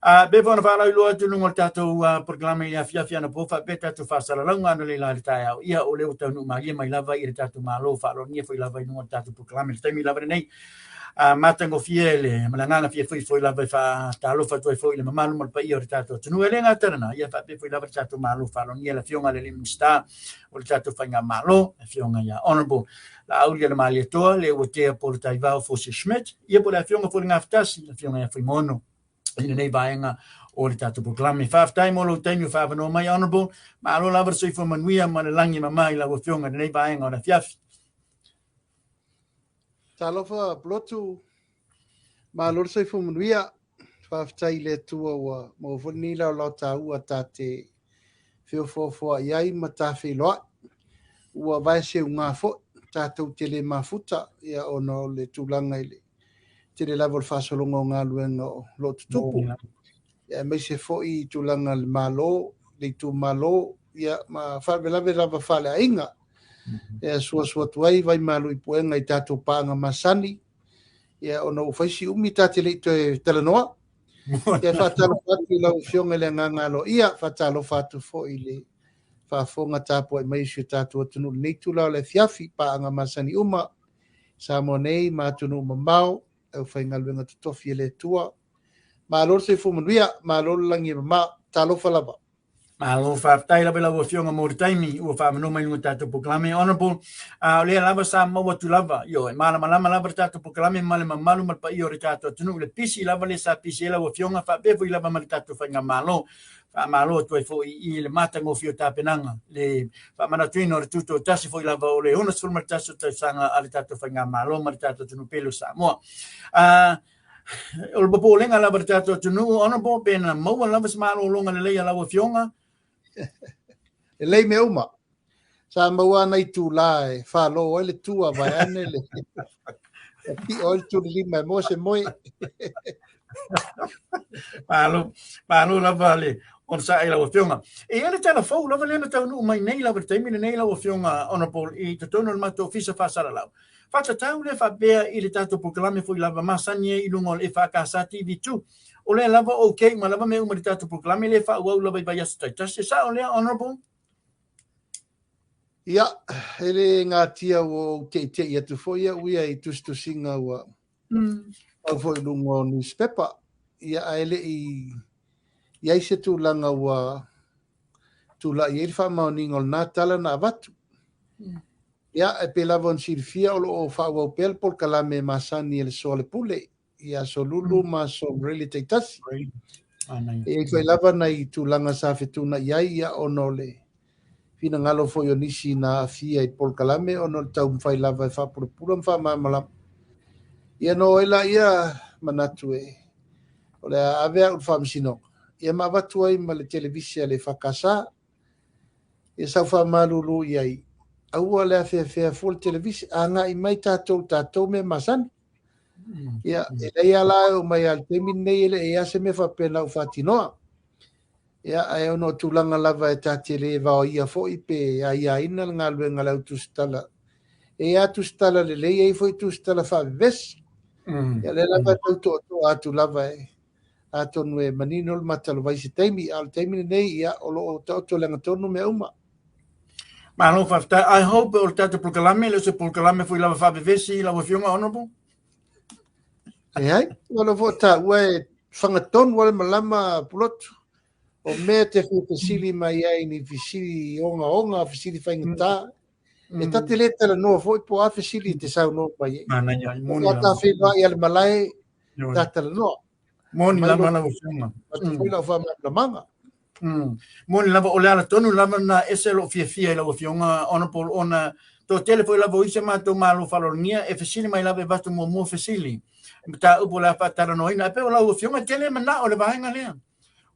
Pe foi ona faalauiloa atu i luga o le tatou polokalame i le afiafi anapo faapea tatou faasalalauga analeila i le taeao. Ia, o lea ua taunuu malie mai lava i le tatou Malo faaaloalogia foi lava i luga o le tatou polokalame i le taimi lava lenei. Matagofie le ma le agaga fiafia foi lava e faatalofa atu ai foi i le mamalu ma le paia o le tatou atunuu. E le gata i lena, ia faapea foi lava le tatou Malo faaaloalogia, le Afioga i le Minisita o le tatou Faigamalo, le Afioga ia Honourable Laaulialemalietoa Leuatea Polataivao Fosi Schmidt, ia po o le Afioga foi i le Gafatasi, le Afioga ia Fuimaono i lenei vaega o le tatou polokalame. Faafetai mo lou taimi o faaavanoa mai, Honourable. Malo lava le soifua manuia ma le lagi e mama i lau Afioga i lenei vaega o le afiafi. Talofa Pulotu, malo le soifua manuia. Faafetai i le Atua ua maua foi lenei laolao taua ta te feofoofoai ai ma ta feiloai. Ua vaeseuga foi tatou te le mafuta ia ona o le tulaga i le tele lava o le faasologa o galuega o lo o tutupu, ia, aemaise foi i tulaga le Malo, le itumalo, ia, ma faalavelave lava faaleaiga. Ia suasu atu ai vai malu i puega i tatou paaga masani, ia, ona ua fai si umi ta te le i toe talanoa. Ia faatalofa atu i lau Afioga i le agaga aloaia, faatalofa atu foi i le faafofoga tapuai mai o si o tatou atunuu i lenei itula o le afiafi, paaga masani uma, Samoa nei ma atunuu mamao, aufaigaluega totofi e le Atua. Malo le soifua manuia, malo le lagi e mama, talofa lava. Malo faafetai lava i lau Afioga mo le taimi ua faaavanoa mai luga o le tatou polokalame. Honourable, o lea lava sa maua atu lava, ioe, malamalama lava le tatou polokalame ma le mamalu ma le paia o le tatou atunuu, le pisi lava lea sa pisi ai lau Afioga faapea foi lava ma le tatou faigamalo. Faamalo atu ai foi i le matagofie o tapenaga, le faamanatuina o le tutoatasi foi lava o le 61 o tausaga a le tatou faigamalo ma le tatou atunuu pele o Samoa. O le popolega lava o le tatou atunuu, Honourable, pe na maua lava se malologa lelei a lau Afioga? Lelei mea uma. Sa maua nai itula e falo ai le tua vaeane le e pio ai le tulilima e maua se moe. Malo, malo lava le onosai i lau Afioga. E i ai le tala fou lava lea na taunuu mai nei lava i le taimi lenei lau Afioga Honourable i totonu o le matou ofisa faasalalau. Faatatau lea faapea i le tatou polokalame foi lava masani ai i luga o le EFKS TV2. O lea lava okay uma lava mea uma i le tatou polokalame lea e faaauau lava i vaiaso taitasi. E sao lea, Honourable? Ia, e le gatia ua ou teitei atu foi au ia i tusitusiga ua au foi i luga o newspaper. Ia, ae le i i ai se tulaga ua tulai ai le faamaoniga o lena tala na avatu. Ia, e pei lava ona silafia o lo o faaauau pea le polokalame masani e le Soalepule i aso Lulu ma aso Maraili taitasi. E i ai foi lava nai tulaga sa fetuunai ai, ia, ona o le finagalo foi o nisi na aafia i polokalame ona o le taumafai lava e faapulapula ma faamalamalama. Ia na oo ai laia manatu e o le a ave au i le faamasinoga, ia ma avatu ai ma le televise a le EFKS. Ia sau faamalulu i ai, aua le afeafea fua le televise, agai mai tatou tatou mea masani. Ia, e leai lava la e oo mai lava i le taimi lenei e le i ai se mea faapena ua faatinoa. Ia, ae ona o tulaga lava e ta te le vaoia foi pe aiaina le galuega a le au tusitala. E i ai lava tusitala lelei, e i ai foi tusitala faavevesi. Ia, lea lava e tau toatoa atu lava e atonu e manino le matalovai se taimi, a o le taimi lenei, ia, o lo o taoto i le agatonu mea uma. Malo faafetai. I hope o le tatou polokalame, le o se polokalame foi lava faavevesi lau Afioga Honourable. Leai, o lo foi taua e fagatonu le malama Pulotu. O mea te fia fesili mai ai ni fesili ogaoga, fesili faigata. E ta te le talanoa foi po o a fesili te saunoa mai ai. Manaia, moni O lava. ta feiloai a le malae, ta talanoa. Moni lava lau Afioga. Atu foi lau faamalamalamaga. Moni lava, o le ala tonu lava na ese lou fiafia i lau Afioga Honourable, ona toatele foi lava o isi matou malo faaaloalogia e fesili mai lava e avatu muamua fesili mataupu o le a faatalanoaina. Ae pei o lau Afioga e tele manao o le vaega lea.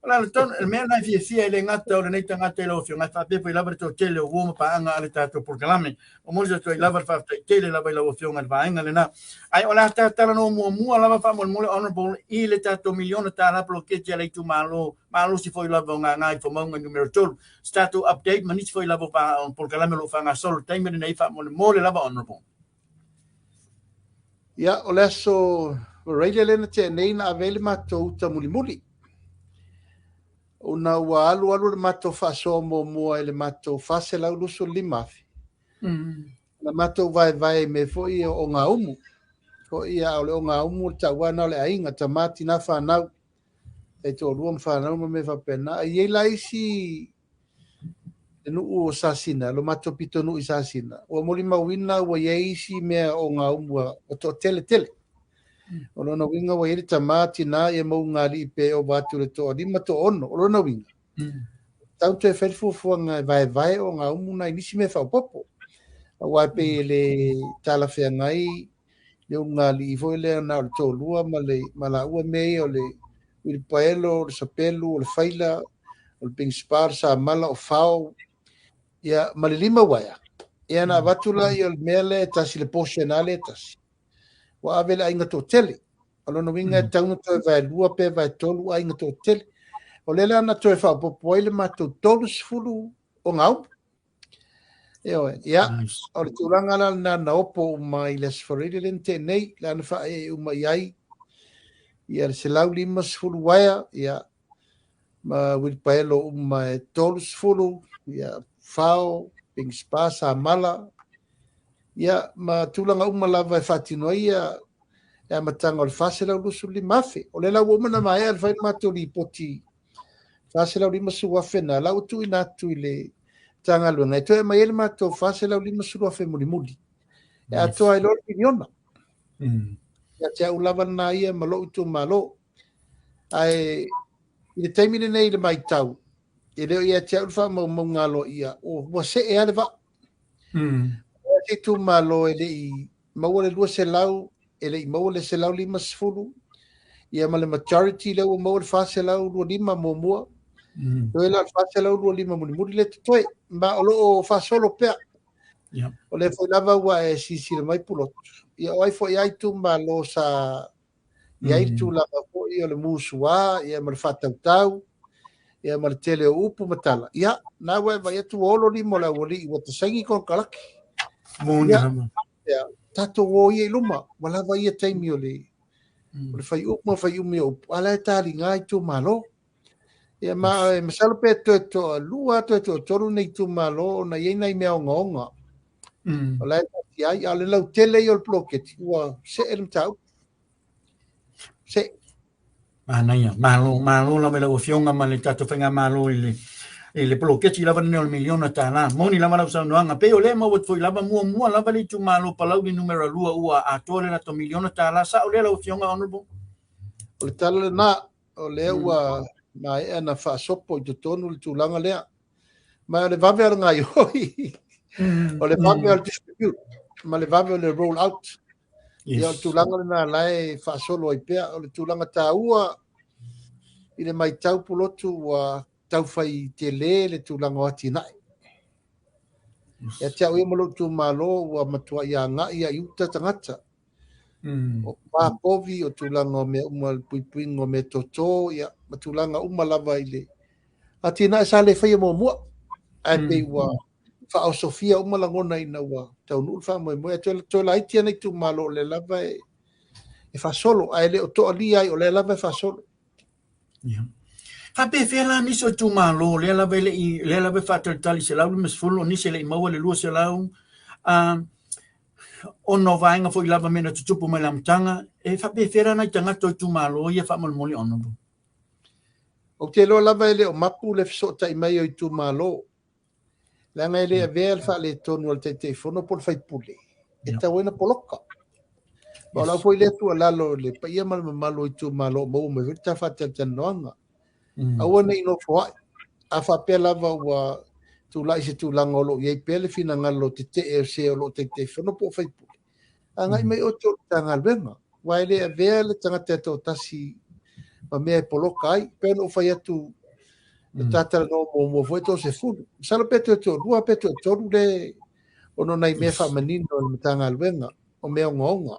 O le ala tonu, le mea lena e fiafia e le gata o lenei tagata i lau Afioga, ae faapea foi lava le toatele o uo ma paaga a le tatou polokalame. Momoli atu ai lava le faafetai tele lava i lau Afioga i le vaega lena. Ae o le a talanoa muamua lava faamolemole Honourable i le tatou miliona tala poloketi a le itumalo malosi foi lava o Gagaifomauga numera 3. Se tatou update ma nisi foi lava o polokalame o lo o faagasolo i le taimi lenei faamolemole lava Honourable. Ia, o le aso Varaile lea na tea nei na ave ai le matou uta mulimuli. Ona ua alu alu le matou faasoa muamua i le matou 425,000. Na matou vaevae i mea foi ia o ogaumu. Foi ia o le ogaumu o le taua na o le aiga, tama, tina, fanau, taitoalua ma fanau ma mea faapena. E i ai la isi le nuu o Sasina, lo matou pitonuu i Sasina, ua molimauina ua i ai isi mea ogaumu ua toatele tele. O lona uiga ua i ai le tama, tina, ia ma ulugalii pe ova atu le toalima, toaono. O lona uiga, tau toe fai le fuafuaga e vaevae ogaumu na i nisi mea faaopoopo. Aua e pei e le talafeagai le ulugalii foi lea na o le toalua ma le ma laua mea ia o le uilipaelo, o le sapelu, o le faila, o le pigispa, o le samala, o fao, ia, ma le lima uaea. Ia na avatu la ia o le mea lea e tasi, le portion lava lea e tasi, ua ave i le aiga toatele. O lona uiga e tatau ona toe vaelua pe vaetolu aiga toatele. O lea la na toe faaopoopo ai le matou 30 ogaumu. Ioe, ia, o le tulaga la lena na opo uma i le Aso Faraile lea na tea nei, la na faaee uma i ai ia le 150 uaea, ia, ma uilipaelo uma e 30, ia, fao, pigispa, samala, ia, ma tulaga uma lava e faatino ai ia le amataga o le 425,000. O lea la ua uma ona maea ona fai le matou lipoti 450,000 na la ua tuuina atu i le Matagaluega e toe aumai ai le matou 450,000 mulimuli e atoa ai loa le miliona. Ia te au lava lena ia ma lou itumalo. Ae i le taimi lenei i le matau, e le o ia te au le faamaumauga aloaia, ua see lava le vaa. O se itumalo e le i maua le 200, e le i maua le 150, ia ma le majority lea ua maua le 425 muamua, toe la le 425 mulimuli lea totoe, ma o lo o faasolo pea. O lea foi lava ua e silasila mai Pulotu, ia o ai foi lava itumalo sa i ai le tulaga foi o le musuā, ia ma le faatautau, ia ma le tele o upu ma tala, ia, na ua e vaai atu ua olo lima o le aualii ua tasaini konekarate. Ia, ia, tatou o ia i luma, ua lava ia taimi o le, o le fai upu ma fai umi o upu, a la e taliga itumalo. Ia, ma e masalo pe toe toalua, toe toatolu nei itumalo ona e i ai nai mea ogaoga. O la e taatia ai, a o le lautele ia o le poloketi, ua see le mataupu. See. Manaia, malo, malo lava i lau Afioga ma le tatou faigamalo i le i le poloketi lava lenei o le miliona tala. Moni lava lau saunoaga, pei o lea e maua atu foi lava muamua lava le itumalo Palauli numera 2 ua atoa le latou miliona tala. Sao lea lau Afioga Honourable? O le tala lena, o lea ua maea na faasopo i totonu le tulaga lea. Ma o le vave o le gaoioi, o le vave o le distribute, ma le vave o le roll out. Ia, o le tulaga lena la e faasolo ai pea. O le tulaga taua i le matau Pulotu ua taufai tele le tulaga o atinae. Ia te au ia ma lou itumalo ua matuai agai lava i uta tagata. O pa povi, o tulaga o mea uma, le puipuiga o mea toto, ia, ma tulaga uma lava i le atinae sa le faia muamua. Ae pei ua faaosofia uma lagona ina ua taunuu le faamoemoe. Ae toe laiti lava nai itumalo o lea lava e faasolo, ae le o toalia ai, o lea lava e faasolo. Ia. Faapefea la nisi o itumalo lea lava e le i, lea lava e faatalitali 150, o nisi e le i maua le 200, ona o vaega foi lava mea na tutupu mai le amataga, e faapefea la nai tagata o itumalo ia faamolemole Honourable? Ou te iloa lava e le o mapu le fesootai mai o itumalo, leaga e le avea le faaletonu a le Taitaifono po o le faipule e tatau ai ona poloka. Ma o lau foi lea tuualalo i le paia ma le mamalu o itumalo o maua mai foi le ta faatalatalanoaga. Aua ne i nofoai. A faapea lava ua tulai se tulaga o lo o i ai pea le finagalo tetee o se o lo o Taitaifono po o faipule, agai mai outou i le Matagaluega, aua e le avea le tagata e toatasi ma mea e poloka ai. Pei ona ou fai atu, e tatalanoa muamua foi toasefulu. Masalo pe toe toalua pe toatolu le ona o nai mea faamanino a le Matagaluega o mea ogaoga.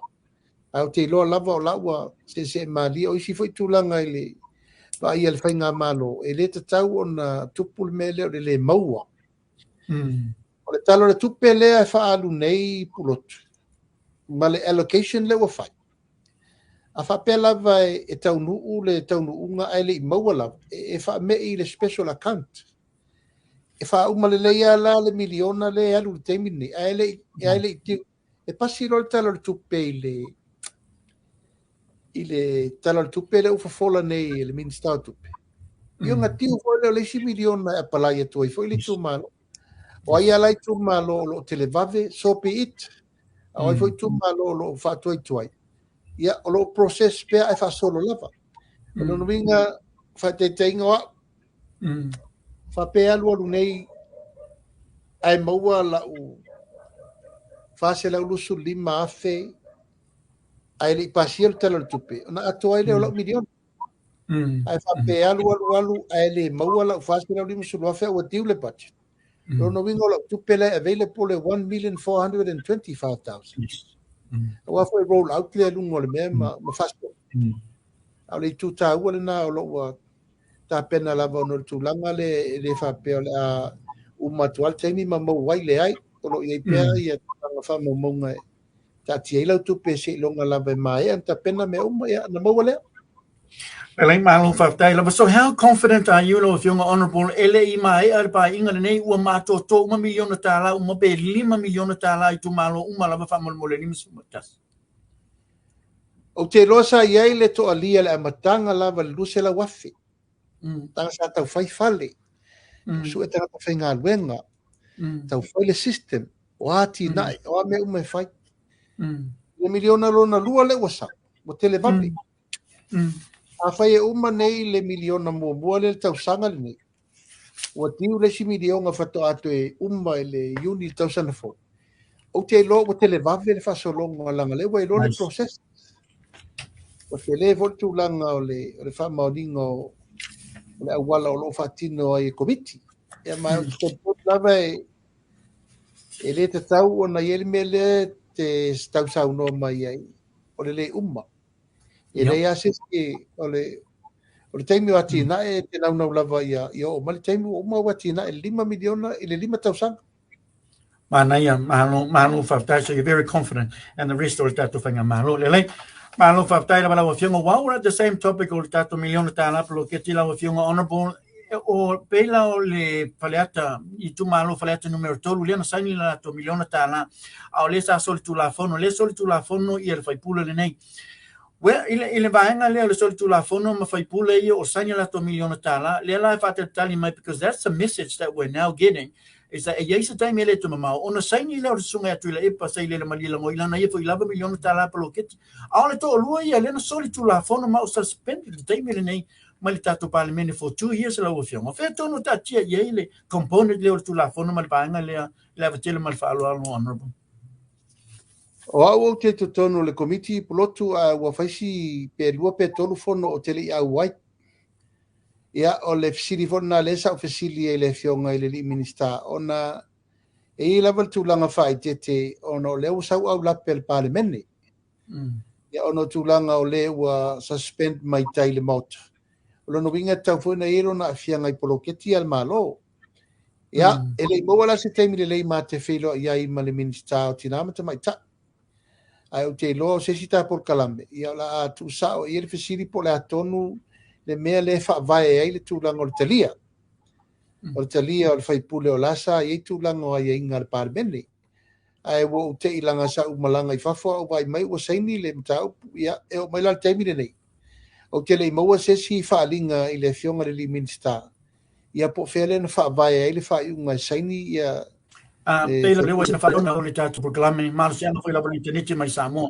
Ae ou te iloa lava o la ua seesee malie. O isi foi tulaga i le vaaia le faigamalo, e le tatau ona tupu le mea lea o le le maua. O le Tala o le Tupe lea e faaalu nei Pulotu ma le allocation lea ua fai. A faapea lava e taunuu le taunuuga ae le i maua lava, e faamei i le special account. E faauma lelei lava la le miliona lea e alu i le taimi lenei, ae le i, ae le i due. E pasi loa le Tala o le Tupe i le Tala o le Tupe lea ua fofola nei e le Minisita o Tupe. Ia ona due foi lea o le isi miliona e apalai atu ai foi le itumalo. O ai lava la itumalo o lo o televave, so be it. A o ai foi itumalo o lo o faatuaituai, ia o lo o process pea ae faasolo lava. O lona uiga, faataitaiga o au, faapea alu alu nei ae maua lau 425,000 ae le i pasia le Tala o le Tupe, ona atoa ai lea o lau miliona. Ae faapea alu alu alu ae le maua lau 450,000 ua due le budget. Lona uiga o lau tupe lea available e 1,425,000. Aua foi roll out lea luga o le mea ma faasolo. A o le itu taua lena o lo ua tapena lava ona o le tulaga le e le faapea o le a uma atu lava le taimi ma maua ai, leai. O lo o i ai pea ia tulaga faamaumauga e taatia ai lau tupe seiloga lava e maea ona tapena mea uma, ia na maua lea. Lelei, malo faafetai lava. So how confident are you, lau Afioga Honourable, e le i maea le paeaiga lenei ua matoatoa uma miliona tālā uma pe $5 miliona i itumalo uma lava faamolemole 51? Ou te iloa sa i ai le toalia le amataga lava le 200,000. Taga sa tau fai fale. Sue tagata faigaluega. Tau fai le system. O atinae, o a mea uma e fai. Le miliona lona lua le ua sau. Ua televave. A fai e uma nei le miliona muamua le tausaga lenei, ua due le isi miliona faatoa toe uma i le Iuni le tausaga fou. Ou te iloa ua televave le faasologa leaga lea ua iloa le process. Ua tele foi le tulaga o le faamaoniga o le auala o lo o faatino ai e komiti. Ia ma ou te talitonu lava e le tatau ona i ai le mea lea te tausaunoa mai ai o le le uma. E leai lava se isi o le taimi o atinae e te naunau lava ia oo mai le taimi ua uma ua atinae le 5 miliona i le 5 tausaga. Manaia, malo, malo faafetai. So you're very confident and the rest o le tatou faigamalo. Lelei. Malo faafetai lava lau Afioga. While we're at the same topic o le tatou miliona tālā poloketi lau Afioga Honourable, o pela o le Faleata, itumalo Faleata numero 3, lea na saini le latou miliona tālā. A o lea sa solitulafono, lea solitulafono ia le faipule lenei. Well, i le vaega lea o le solitulafono ma faipule ia o saini latou miliona tālā, lea la e faatalitali mai, because that's the message that we're now getting, is that e iai se taimi e le tumamao ona saini lea o le susuga ia Tuilaepa Sailele Malielegaoi lana ia foi lava miliona tālā poloketi. A o le toalua ia lea na solitulafono ma o suspended le taimi lenei mai le tatou Palemene for 2 years lau Afioga. O fea tonu taatia i ai le component lea o le tulafono ma le vaega lea le avatele ma le faaaloalo, Honourable? O au ou te totonu o le komiti pulotu a ua faisi pe lua pe tolu fono o te le i au ai. Ia, o le fesili foi lena lea sa ou fesili ai i le Afioga i le alii Minisita, ona e i ai lava le tulaga faaeteete ona o lea ua sau aulape a le Palemene. Ia, ona o tulaga o lea ua suspend mai tai le Maota. O lona uiga e tatau foi ona i ai lona aafiaga i poloketi a le Malo. Ia, e le i maua la se taimi lelei ma te feiloai ai ma le Minisita o Tina ma Tamaitai. Ae ou te iloa o se isi ta polokalame, ia o le a tuusao i ai le fesili po o le a tonu le mea lea e faavae ai le tulaga o le talia. O le talia o le faipule o la sa i ai tulaga o aiaiga a le Palemene. Ae ua ou tei laga sa ou malaga i fafo au vaai mai ua saini le mataupu, ia e oo mai la le taimi lenei. Ou te le i maua se isi faaaliga i le Afioga i le alii Minisita, ia po o fea lea na faavae ai le faaiuga e saini ia Pei lea ua sina faaiuga o le tatou polokalame malosiaga foi lava le initaneti mai Samoa.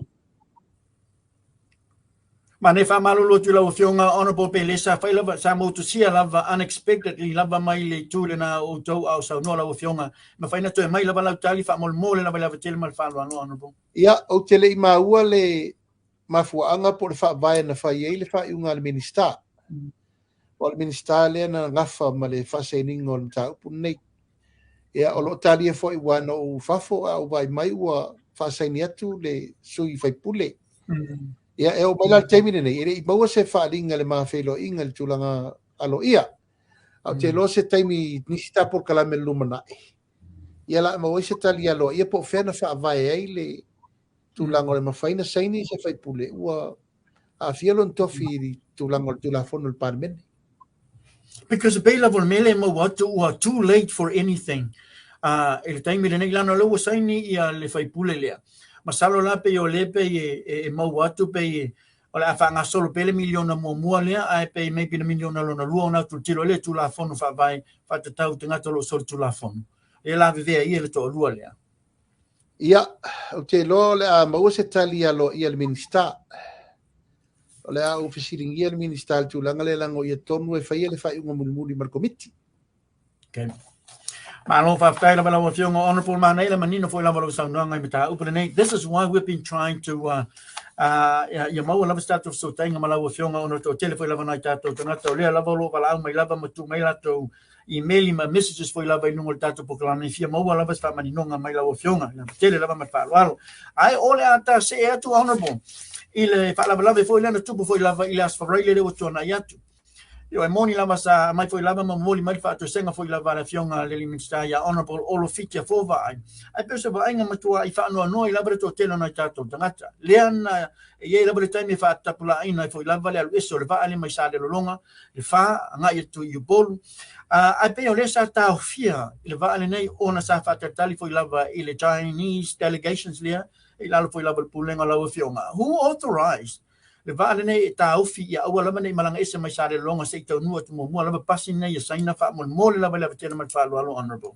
Ma nei faamalulu atu i lau Afioga Honourable Pelesa, fai lava sa motusia lava unexpectedly lava mai le itu lena o outou a o saunoa lau Afioga. Mafai na toe mai lava lau tali faamolemole lava i le avatele ma le faaaloalo, Honourable. Ia, ou te le i maua le mafuaaga po o le faavae na fai ai le faaiuga a le Minisita. O le Minisita lea na gafa ma le faasainiga o le mataupu lenei. Ia, o lo o talia foi ua na ou fafo a ou vaai mai ua faasaini atu le sui faipule. Ia, e oo mai la le taimi lenei, e le i maua se faaaliga le ma feiloaiga i le tulaga aloaia. A ou te iloa se taimi nisi ta polokalame le lumanai, ia la maua ai se tali aloaia po o fea na faavae ai le tulaga o le mafai na saini se faipule ua aafia lona tofi i le tulaga o le Tulafono a le Palemene. Because e pei lava o le mea lea e maua atu ua too late for anything i le taimi lenei leaga o lea ua saini ia le faipule lea. Masalo la pei o lea pei e maua atu pei o le a faagasolo pea le miliona muamua lea ae pei maybe le miliona lona lua ona tilotilo ai lea i Tulafono Faavae faatatau i tagata o lo o solitulafono. Lea lavevea ai le toalua lea. Ia, ou te iloa o le a maua se tali aloaia i le Minisita. O le a ou fesiligia le Minisita i le tulaga lea leaga o ia tonu e faia le faaiuga mulimuli ma le Komiti. Okay. Malo faafetai lava lau Afioga Honourable manaia le manino foi lava o lau saunoaga i mataupu lenei. This is why we've been trying to ia maua lava se tatou fesootaiga ma lau Afioga ona o le toatele foi lava nai tatou tagata o lea lava o lo o valaau mai lava ma tuu mai latou imeli ma messages foi lava i luga o le tatou polokalame e fia maua lava se faamaninoga mai lau Afioga. Le tele lava ma le faaaloalo. Ae o le a ta see atu Honourable i le faalavelave foi lea na tupu foi lava i le Aso Faraile lea ua tuanai atu. Ioe, e moni lava sa aumai foi lava ma momoli mai le faatoesega foi lava a le Afioga i le Minisita ia Honourable Olo Fiti Afovaai. Ae pei o se vaaiga matuai faanoanoa ai lava le toatele o nai tatou tagata. Lea na e i ai lava le taimi e faatapulaaina ai foi lava le alu ese o le vaa lea mai Salelologa, le fa, agai atu i Upolu. Ae pei o lea sa taofia i le vaa lenei ona sa faatalitali foi lava i le Chinese delegations lea i lalo foi lava o le pulega o lau Afioga. Who authorized le vaa lenei e taofi ia aua lava ne i malaga ese mai Salelologa se i taunuu atu muamua lava pasi nei a Saina faamolemole lava i le ava tele ma le faaaloalo Honourable.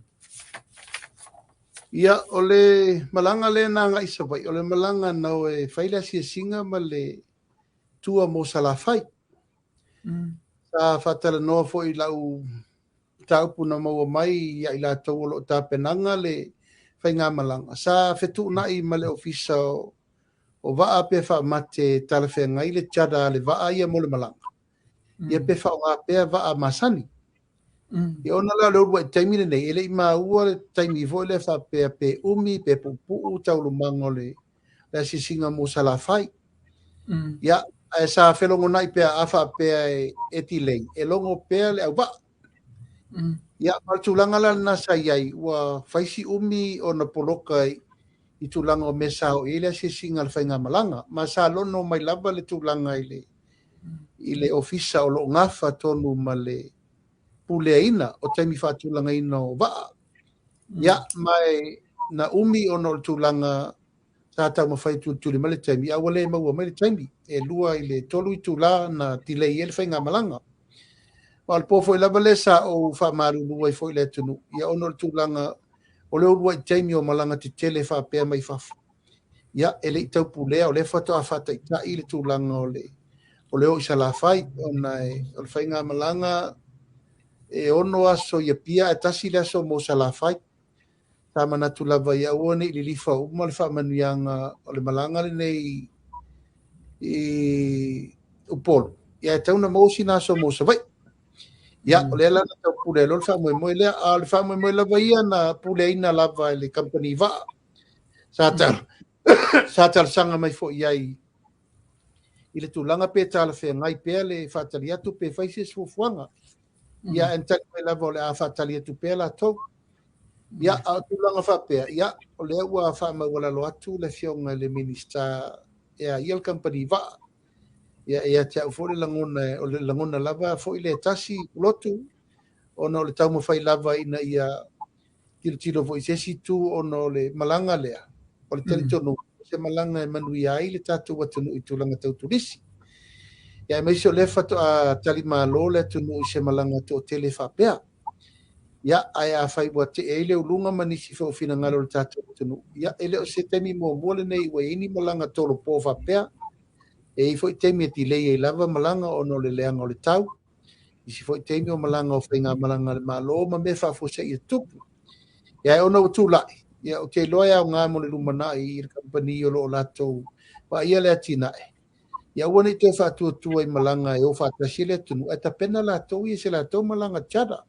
Ia, o le malaga lea na agai i Savaii, o le malaga na o e fai le asiasiga ma le tua mo Salafai. Sa faatalanoa foi i lau mataupu na maua mai ia i latou o lo o tapenaga le faigamalaga. Sa fetuunai ma le Ofisa o Vaa pe faamate talafeagai le charter a le vaa ia mo le malaga. Ia pe faaaoga pea vaa masani. Ia ona la o le uluai taimi lenei, e le i maua le taimi foi lea faapea pe umi pe puupuu taualumaga o le asiasiga mo Salafai. Ia, ae sa felogonai pea a faapea e delay, e logo pea le auvaa. Ia, ma le tulaga la lena sa i ai, ua fai si umi ona poloka i tulaga o mea sa oo i ai le asiasiga a le faigamalaga. Ma sa lono mai lava le tulaga i le ofisa o lo o gafa tonu ma le puleaina o taimi faatulagaina o vaa. Ia, ma e na umi ona o le tulaga sa taumafai e tulituli mai le taimi, a ua le maua mai le taimi. E 2 i le 3 itula na delay ai le faigamalaga. Ma o le po foi lava lea sa ou faamalulu ai foi i le atunuu, ia ona o le tulaga o le uluai taimi o malaga tetele faapea mai fafo. Ia, e le i taupulea, o lea faatoa faataitai le tulaga o le o i Salafai, ona o le faigamalaga e 6 aso i Apia, ae 1 le aso mo Salafai. Sa manatu lava ia aua ne i lilifa uma le faamanuiaga o le malaga lenei i Upolu. Ia, e tau na maua sina aso mo Savaii. Ia, o lea la na tau pule loa le faamoemoe lea, a o le faamoemoe lava ia na puleaina lava e le kamupani vaa. Sa talosaga mai foi i ai i le tulaga pe talafeagai pea le faatali atu pe fai se fuafuaga. Ia, e tali mai lava o le a faatali atu pea latou. Ia, a o tulaga faapea, ia, o lea ua faamaualalo atu le Afioga i le Minisita e a ia le kamupani vaa. Ia, ia te au foi le lagona, o le lagona lava foi le tasi lotu, ona o le taumafai lava ina ia tilotilo foi i se isi itu ona o le malaga lea, o le talitonuga, se malaga e manuia ai le tatou atunuu i tulaga tau turisi. Ia, aemaise o lea faatoa talimalo le atunuu i se malaga toatele faapea. Ia, ae a fai ua tee ai le uluga ma nisi foi o finagalo o le tatou atunuu, ia, e le o se taimi muamua lenei ua i ai ni malaga tolopo faapea. E i ai foi taimi e delay ai lava malaga ona o le leaga o le tau. Isi foi taimi o malaga o faigamalaga a le Malo ma mea faafuasei e tupu. Ia, ae ona ua tulai, ia, ou te iloa e aoga mo le lumanai i le kamupani o lo o latou vaaia le atinae. Ia, aua ne i toe faatuatua i malaga e o faatasi le atunuu, ae tapena latou ia i se latou malaga charter.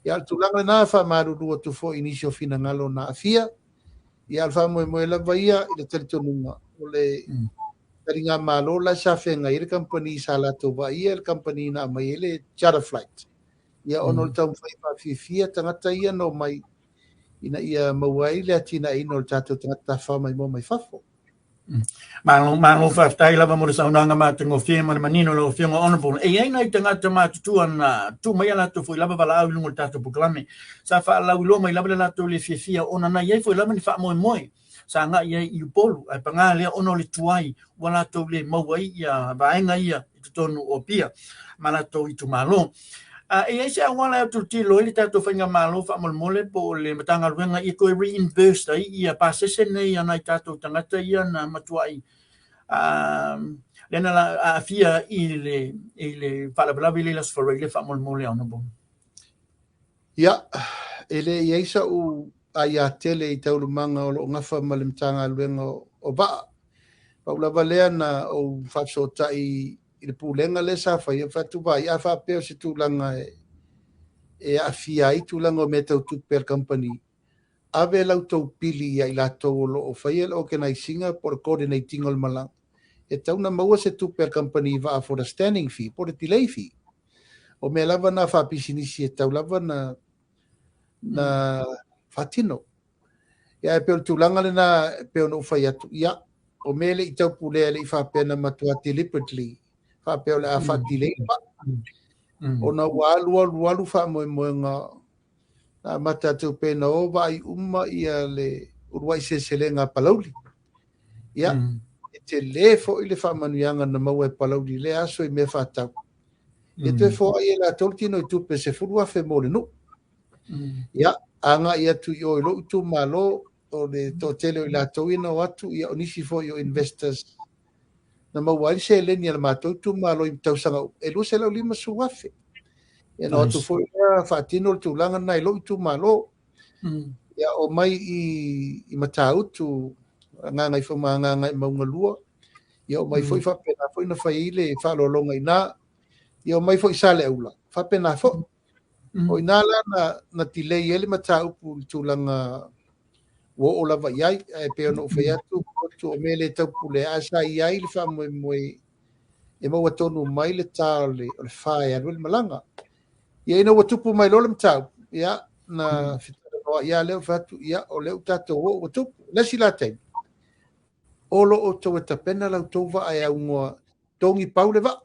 Ia, o le tulaga lena e faamalulu atu foi i nisi o finagalo na aafia. Ia, o le faamoemoe lava ia i le talitonuga o le taligamalo la sa feagai ai le kamupani sa latou vaaia le kamupani na aumai ai le charter flight. Ia, ona o le taumafai faafiafia tagata ia na omai ina ia maua ai le atinaeina o le tatou tagata tafafao maimoa mai fafo. Malo, malo faafetai lava mo le saunoaga matagofie ma le manino lau Afioga Honourable. E i ai nai tagata matutua na tuu mai a latou foi lava valaau i luga o le tatou polokalame. Sa faalauiloa mai lava le latou le fiafia ona na i ai foi lava ni faamoemoe sa agai ai i Upolu, ae paga lea ona o le tuai ua latou le maua ai ia vaega ia i totonu o Apia ma latou itumalo. E i ai se auala e autilotilo ai le tatou faigamalo faamolemole po o le Matagaluega ia toe reimburse ai ia pasese nei a nai tatou tagata ia na matuai lea na aafia i le faalavelave i le Aso Faraile faamolemole Honourable? Ia, e le i ai sa'u aia tele i taualumaga o lo o gafa ma le Matagaluega o Vaa. Pau lava lea na ou faafesootai i le pulega lea sa faia, fai atu vaai, a faapea o se tulaga e aafia ai tulaga o mea tau tupe a le kamupani, ave la outou pili ia i latou o lo o faia le organise ina po o le coordinate ina o le malaga, e tatau ona maua se tupe a le kamupani vaa for the standing fee po o le delay fee. O mea lava na faapisinisi e tatau lava na faatino. Ia, e pei o le tulaga lena e pei ona ou fai atu, ia, o mea e le i taupulea, e le i faapea na matua deliberately faapea o le a faa-delay le vaa. Ona ua alu alu alu faamoemoega na amata atu pe na o vaai uma ia le uluai seleselega a Palauli. Ia, e tele foi le faamanuiaga na maua e Palauli i lea aso i mea faatau. Ia toe foai e latou le tino i tupe 10,000 mo le nuu. Ia, agai atu i o i lou itumalo, o le toatele o i latou ia na o atu, ia o nisi foi o investors na maua ai le seleni a le matou itumalo i tausaga uma, e 250,000. Ia na o atu foi lea faatino le tulaga lena i lou itumalo. Ia o mai i Matautu, Gagaifomauga Gagaemauga 2, ia o mai foi faapena foi na fai ai le faaaloaloga i ina. Ia o mai foi i Saleaula, faapena foi. O ina la na delay ai le mataupu i le tulaga ua oo lava i ai, ae pei ona ou fai atu, o mea le taupule, ae sa i ai le faamoemoe e maua tonu mai le ta o le fa e alu ai le malaga. Ia ina ua tupu mai loa le mataupu, ia na fetalanoa ia lea ua fai atu, ia o lea ua tatou oo ua tupu. Le isi la taimi, o lo o outou e tapena la outou vaa e aunoa togi pau le vaa.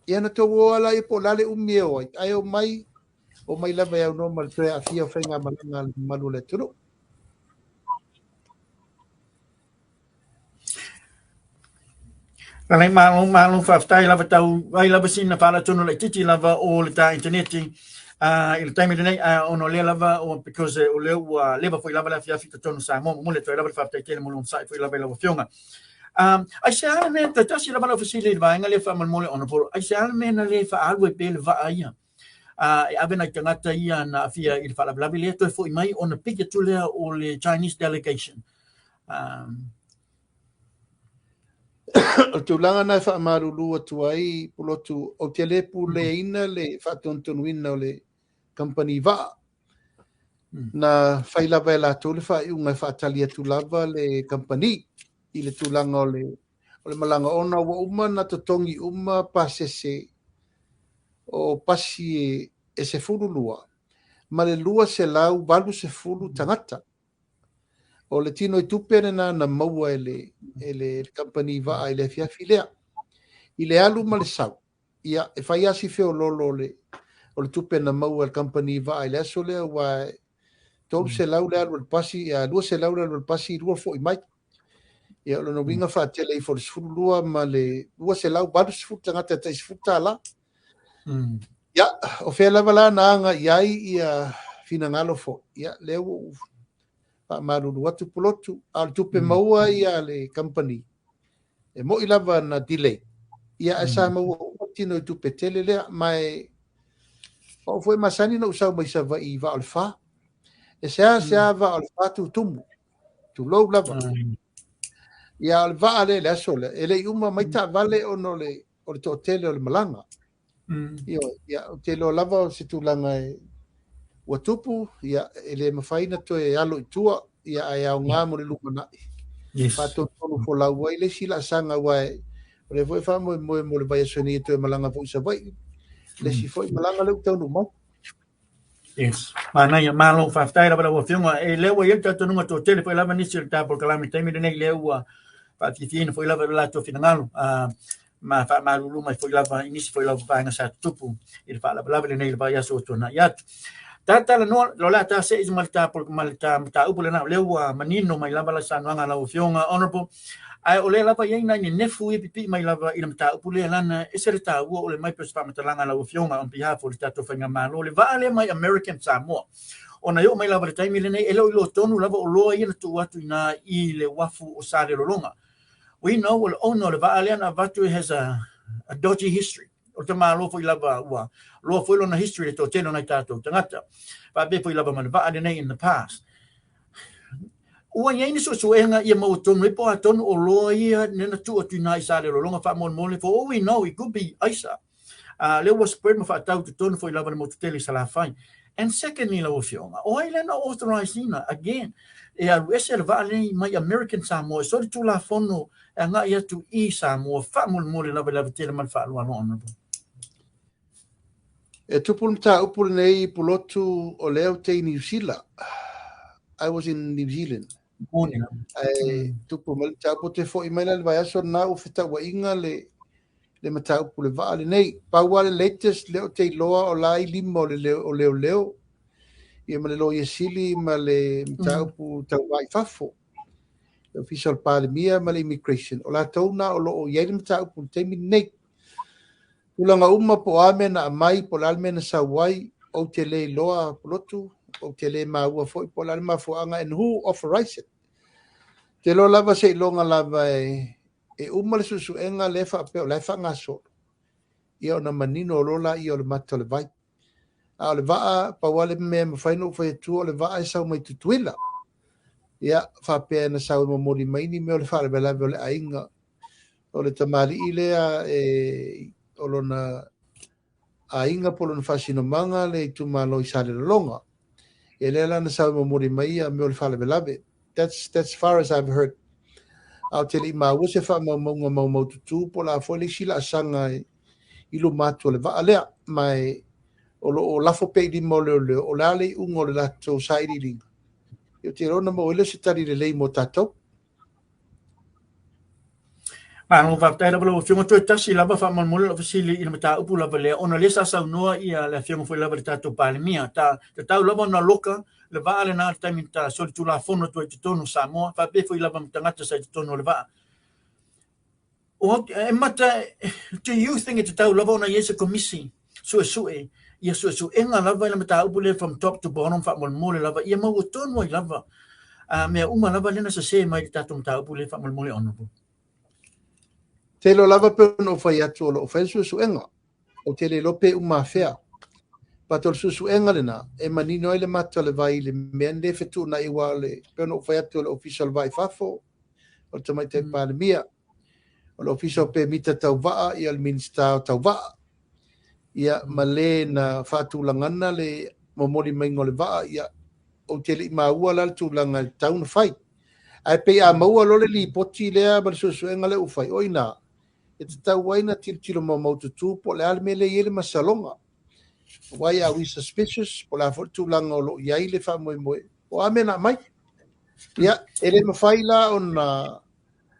Ia na tou o ala ia po o le a le umi e o ai, ae o mai lava e aunoa ma le toe aafia o faigamalaga a le mamalu o le atunuu. Lalai malo, malo faafetai lava tau ai lava sina faaletonu laitiiti lava o le ta interneti i le taimi lenei, ona o lea lava o because o lea ua leva foi lava le afiafi i totonu o Samoa. Momoli atu ai lava le faafetai tele mo le onosai foi lava i lau Afioga. Aisea le mea, toe tasi lava lau fesili i le vaega lea faamolemole Honourable, aisea le mea na le faaalu ai pea le vaa ia e ave nai tagata ia na aafia i le faalavelave lea toe foi mai ona piki atu lea o le Chinese delegation? O le tulaga na e faamalulu atu ai Pulotu, ou te le puleaina le faatonutonuina o le kamupani vaa. Na fai lava e latou le faaiuga e faatali atu lava le kamupani i le tulaga o le malaga, ona ua uma na totogi uma pasese o pasi e 12 ma le 280 tagata. O le tino i tupe lena na maua e le kamupani vaa i le afiafi lea. I le alu ma le sau, ia, e fai asi feololo o le tupe na maua e le kamupani vaa i le aso lea, ua 300 le alu o le pasi, ia 200 le alu o le pasi, lua foi mai. Ia, o lona uiga faatele ifo le 12 ma le 280 tagata e tai $10. Ia, o fea lava la na aga i ai ia finagalo foi. Ia, lea ua faamalulu atu Pulotu, a o le tupe maua ia le kamupani, e moi lava na delay. Ia, ae sa maua uma tino i tupe tele lea, ma e o foi masani na ou sau mai Savaii i vaa o le fa. E sea vaa o le fa tutumu, tulou lava. Ia, o le vaa lea le aso lea, e le i uma mai taavale ona o le toatele o le malaga. Ia, ou te iloa lava o se tulaga e ua tupu, ia, e le mafai na toe alo i tua, ia, ae aoga mo le lumanai. Faatonutonu folau ai le isi laasaga, aua o lea foi e faamoemoe mo le vaiaso nei e toe malaga foi i Savaii. Le isi foi malaga lea ua taunuu mai. Yes. Manaia, malo faafetai lava lau Afioga. E lea ua i ai le talitonuga toatele foi lava nisi o le ta polokalame i le taimi lenei lea ua Faafiafiaina foi lava i lo latou finagalo, ma faamalulu mai foi lava i nisi foi lava vaega sa tutupu i le faalavelave lenei i le vaiaso ua tuanai atu. Talanoa o le a ta see ma le ta ma le ta mataupu lena, o lea ua manino mai lava la saunoaga a lau Afioga, Honorable, ae o lea lava i ai nai nenefu ia pipii mai lava i le mataupu lea, lana e ese le taua o le mai pei o se faamatalaga a lau Afioga on behalf o le tatou faigamalo, le vaa lea mai American Samoa. Ona e oo mai lava i le taimi lenei, e le o iloa tonu lava oloa ia na tuu atu i ina i le uafu o Salelologa. We know o le owner o le vaa lea na avatu has a dodgy history. O le tamālo foi lava ua loa foi lona history le toatele o nai tatou tagata. Faapea foi lava ma le vaa lenei in the past. Ua i ai ni suesuega ia maua tonu ai po o a tonu oloa ia na tuu atu i ina i Salelologa faamolemole? For all we know, it could be aisa. Lea ua spread ma faatau totonu foi lava le motu tele i Salafai. And secondly, lau Afioga, o ai lea na authorize ina, again, e alu ese le vaa lenei mai American Samoa e soli tulafono e agai atu i Samoa faamolemole lava i le avatele ma le faaaloalo, Honorable? E tupu le mataupu lenei i Pulotu, o lea ou te i Niu Sila. I was in New Zealand. Moni lava. Ae tupu mai le mataupu, ou te foi mai la i le vaiaso lena ua fetauaiga le mataupu le vaa lenei. Pau lava le latest lea ou te iloa o la i lima o le o leoleo ia ma le Loia Sili ma le mataupu tau va i fafo. Le Ofisa o le Palemia ma le Immigration. O latou na o lo o i ai le mataupu i le taimi lenei. Tulaga uma po o a mea na aumai, po o le a le mea na sau ai, ou te le iloa Pulotu, ou te le maua foi po o le a le mafuaaga and who authorized it. Te iloa lava seiloga lava e uma le suesuega lea faapea o la e faagasolo, ia ona manino loa laia o le mata o le vai. A o le vaa, pau lava le mea e mafai ona ou fai atua, o le vaa e sau mai Tutuila. Ia, faapea na sau e momoli mai ni mea o le faalavelave o le aiga. O le tamalii lea e o lona aiga po o lona faasinomaga le itumalo i Salelologa. Ia lea la na sau e momoli mai ia mea o le faalavelave. That's far as I've heard. A ou te le i maua se faamaumauga maumaututu po o le a foi le isi laasaga i luma atu o le vaa lea. Ma e o lo o lafo pea i lima o leoleo, o le a le iuga o le latou sailiiliga. Ia ou te iloa ona maua ai lea o se tali lelei mo tatou. Malo faafetai lava lau Afioga. Toe tasi lava faamolemole lau fesili i le mataupu lava lea, ona lea sa saunoa ia le Afioga foi lava i le tatou Palemia, ta tatau lava ona loka le vaa lena i le taimi ta solitulafono atu ai i totonu o Samoa, faapea foi lava ma tagata sa i totonu o le vaa. O, e mata, do you think e tatau lava ona i ai se komisi suesue ia suesuega lava i le mataupu lea from top to bottom faamolemole lava ia maua tonu ai lava mea uma lava lea na sese mai i le tatou mataupu lea faamolemole, Honorable? Te iloa lava pe ona ou fai atu o lo o fai le suesuega. Ou te le iloa pe uma afea. But o le suesuega lena, e manino ai le mata o le vai i le mea nei fetuunai aua o le, pe ona ou fai atu o le Ofisa o le Va i Fafo, o le Tamaitai Palemia, o le Ofisa o Pemita Tauvaa, ia o le Minisita o Tauvaa. Ia, ma le na faatulagana le momoli maiga o le vaa, ia, ou te le i maua la le tulaga e tatau ona fai. Ae pei a maua loa le lipoti lea ma le suesuega lea ua fai, o i ina, e tatau ai na tilotilo maumaututu po o le a le mea lea e i ai le masaloga. Why are we suspicious? Po o le a foi le tulaga o lo o i ai le faamoemoe, o a mea na aumai. Ia, e le mafai la ona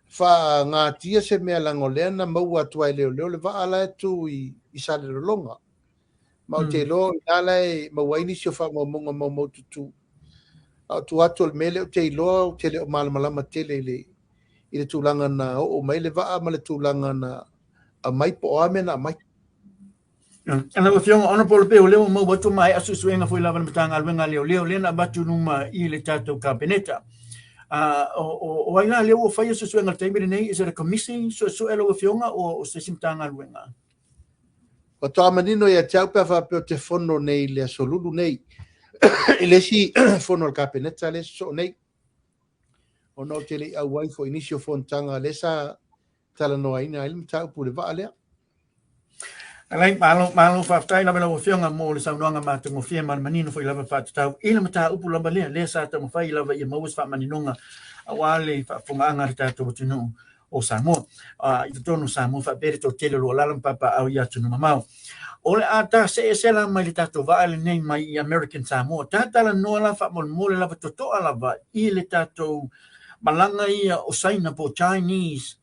faagatia se mea leaga o lea na maua atu ai e leoleo le vaa la e tu i Salelologa. Ma ou te iloa o i ina la e maua ai nisi o faamaumauga maumaututu. A o tua atu o le mea lea ou te iloa, ou te le o malamalama tele i le tulaga na oo mai le vaa ma le tulaga na aumai po o a mea na aumai. Lau Afioga Honorable, pei o lea ua maua atu maea suesuega foi lava le Matagaluega a Leoleo lea na avatu i luma i le tatou Kapeneta. O ai la lea ua faia suesuega i le taimi lenei? Is it a komisi suesue lau Afioga o se isi Matagaluega? Faatoa manino ia te au pe a faapea o te fono nei i le aso Lulu nei, i le isi fono a le Kapeneta lea e sosoo nei, ona ou te le i auai foi i nisi o fonotaga lea sa talanoaina ai le mataupu i le vaa lea. Alai, malo, malo faafetai lava lau Afioga mo le saunoaga matagofie ma le manino foi lava faatatau i le mataupu lava lea, lea sa taumafai lava ia maua se faamaninoga aua le faafofogaaga a le tatou atunuu o Samoa. I totonu o Samoa faapea le toatele o lo o alaala ma papaaao i atunuu mamao. O le a ta see ese la mai le tatou vaa lenei mai i American Samoa. Ta talanoa la faamolemole lava totoa lava i le tatou malaga ia o Saina po o Chinese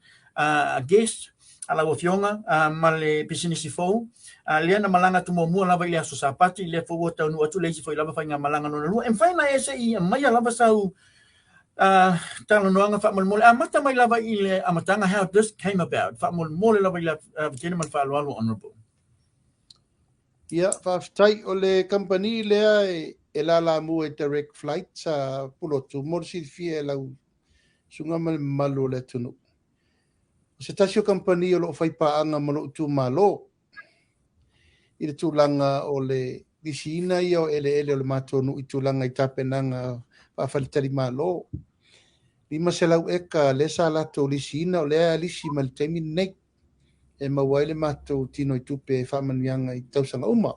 guest a lau Afioga ma le pisinisi fou lea na malaga atu muamua lava i le aso Sapati, lea foi ua taunuu atu le isi foi lava faigamalaga lona lua. E mafai ona e se i aumaia lava sau talanoaga faamolemole, amata mai lava i le amataga, how this came about, faamolemole lava i le ava tele ma le faaaloalo, Honourable. Ia, faafetai. O le kamupani lea e lalamua i Direct Flight sa Pulotu mo le silafia e lau susuga ma le mamalu o le atunuu. O se tasi o kamupani o lo o fai paaga ma lou itumalo i le tulaga o le lisiina ia o eleele o le matou nuu i tulaga i tapenaga faafaletalimalo. 500 eka lea sa latou lisiina, o lea e lisi mai le taimi lenei e maua ai le matou tino i tupe e faamanuiaga i tausaga uma.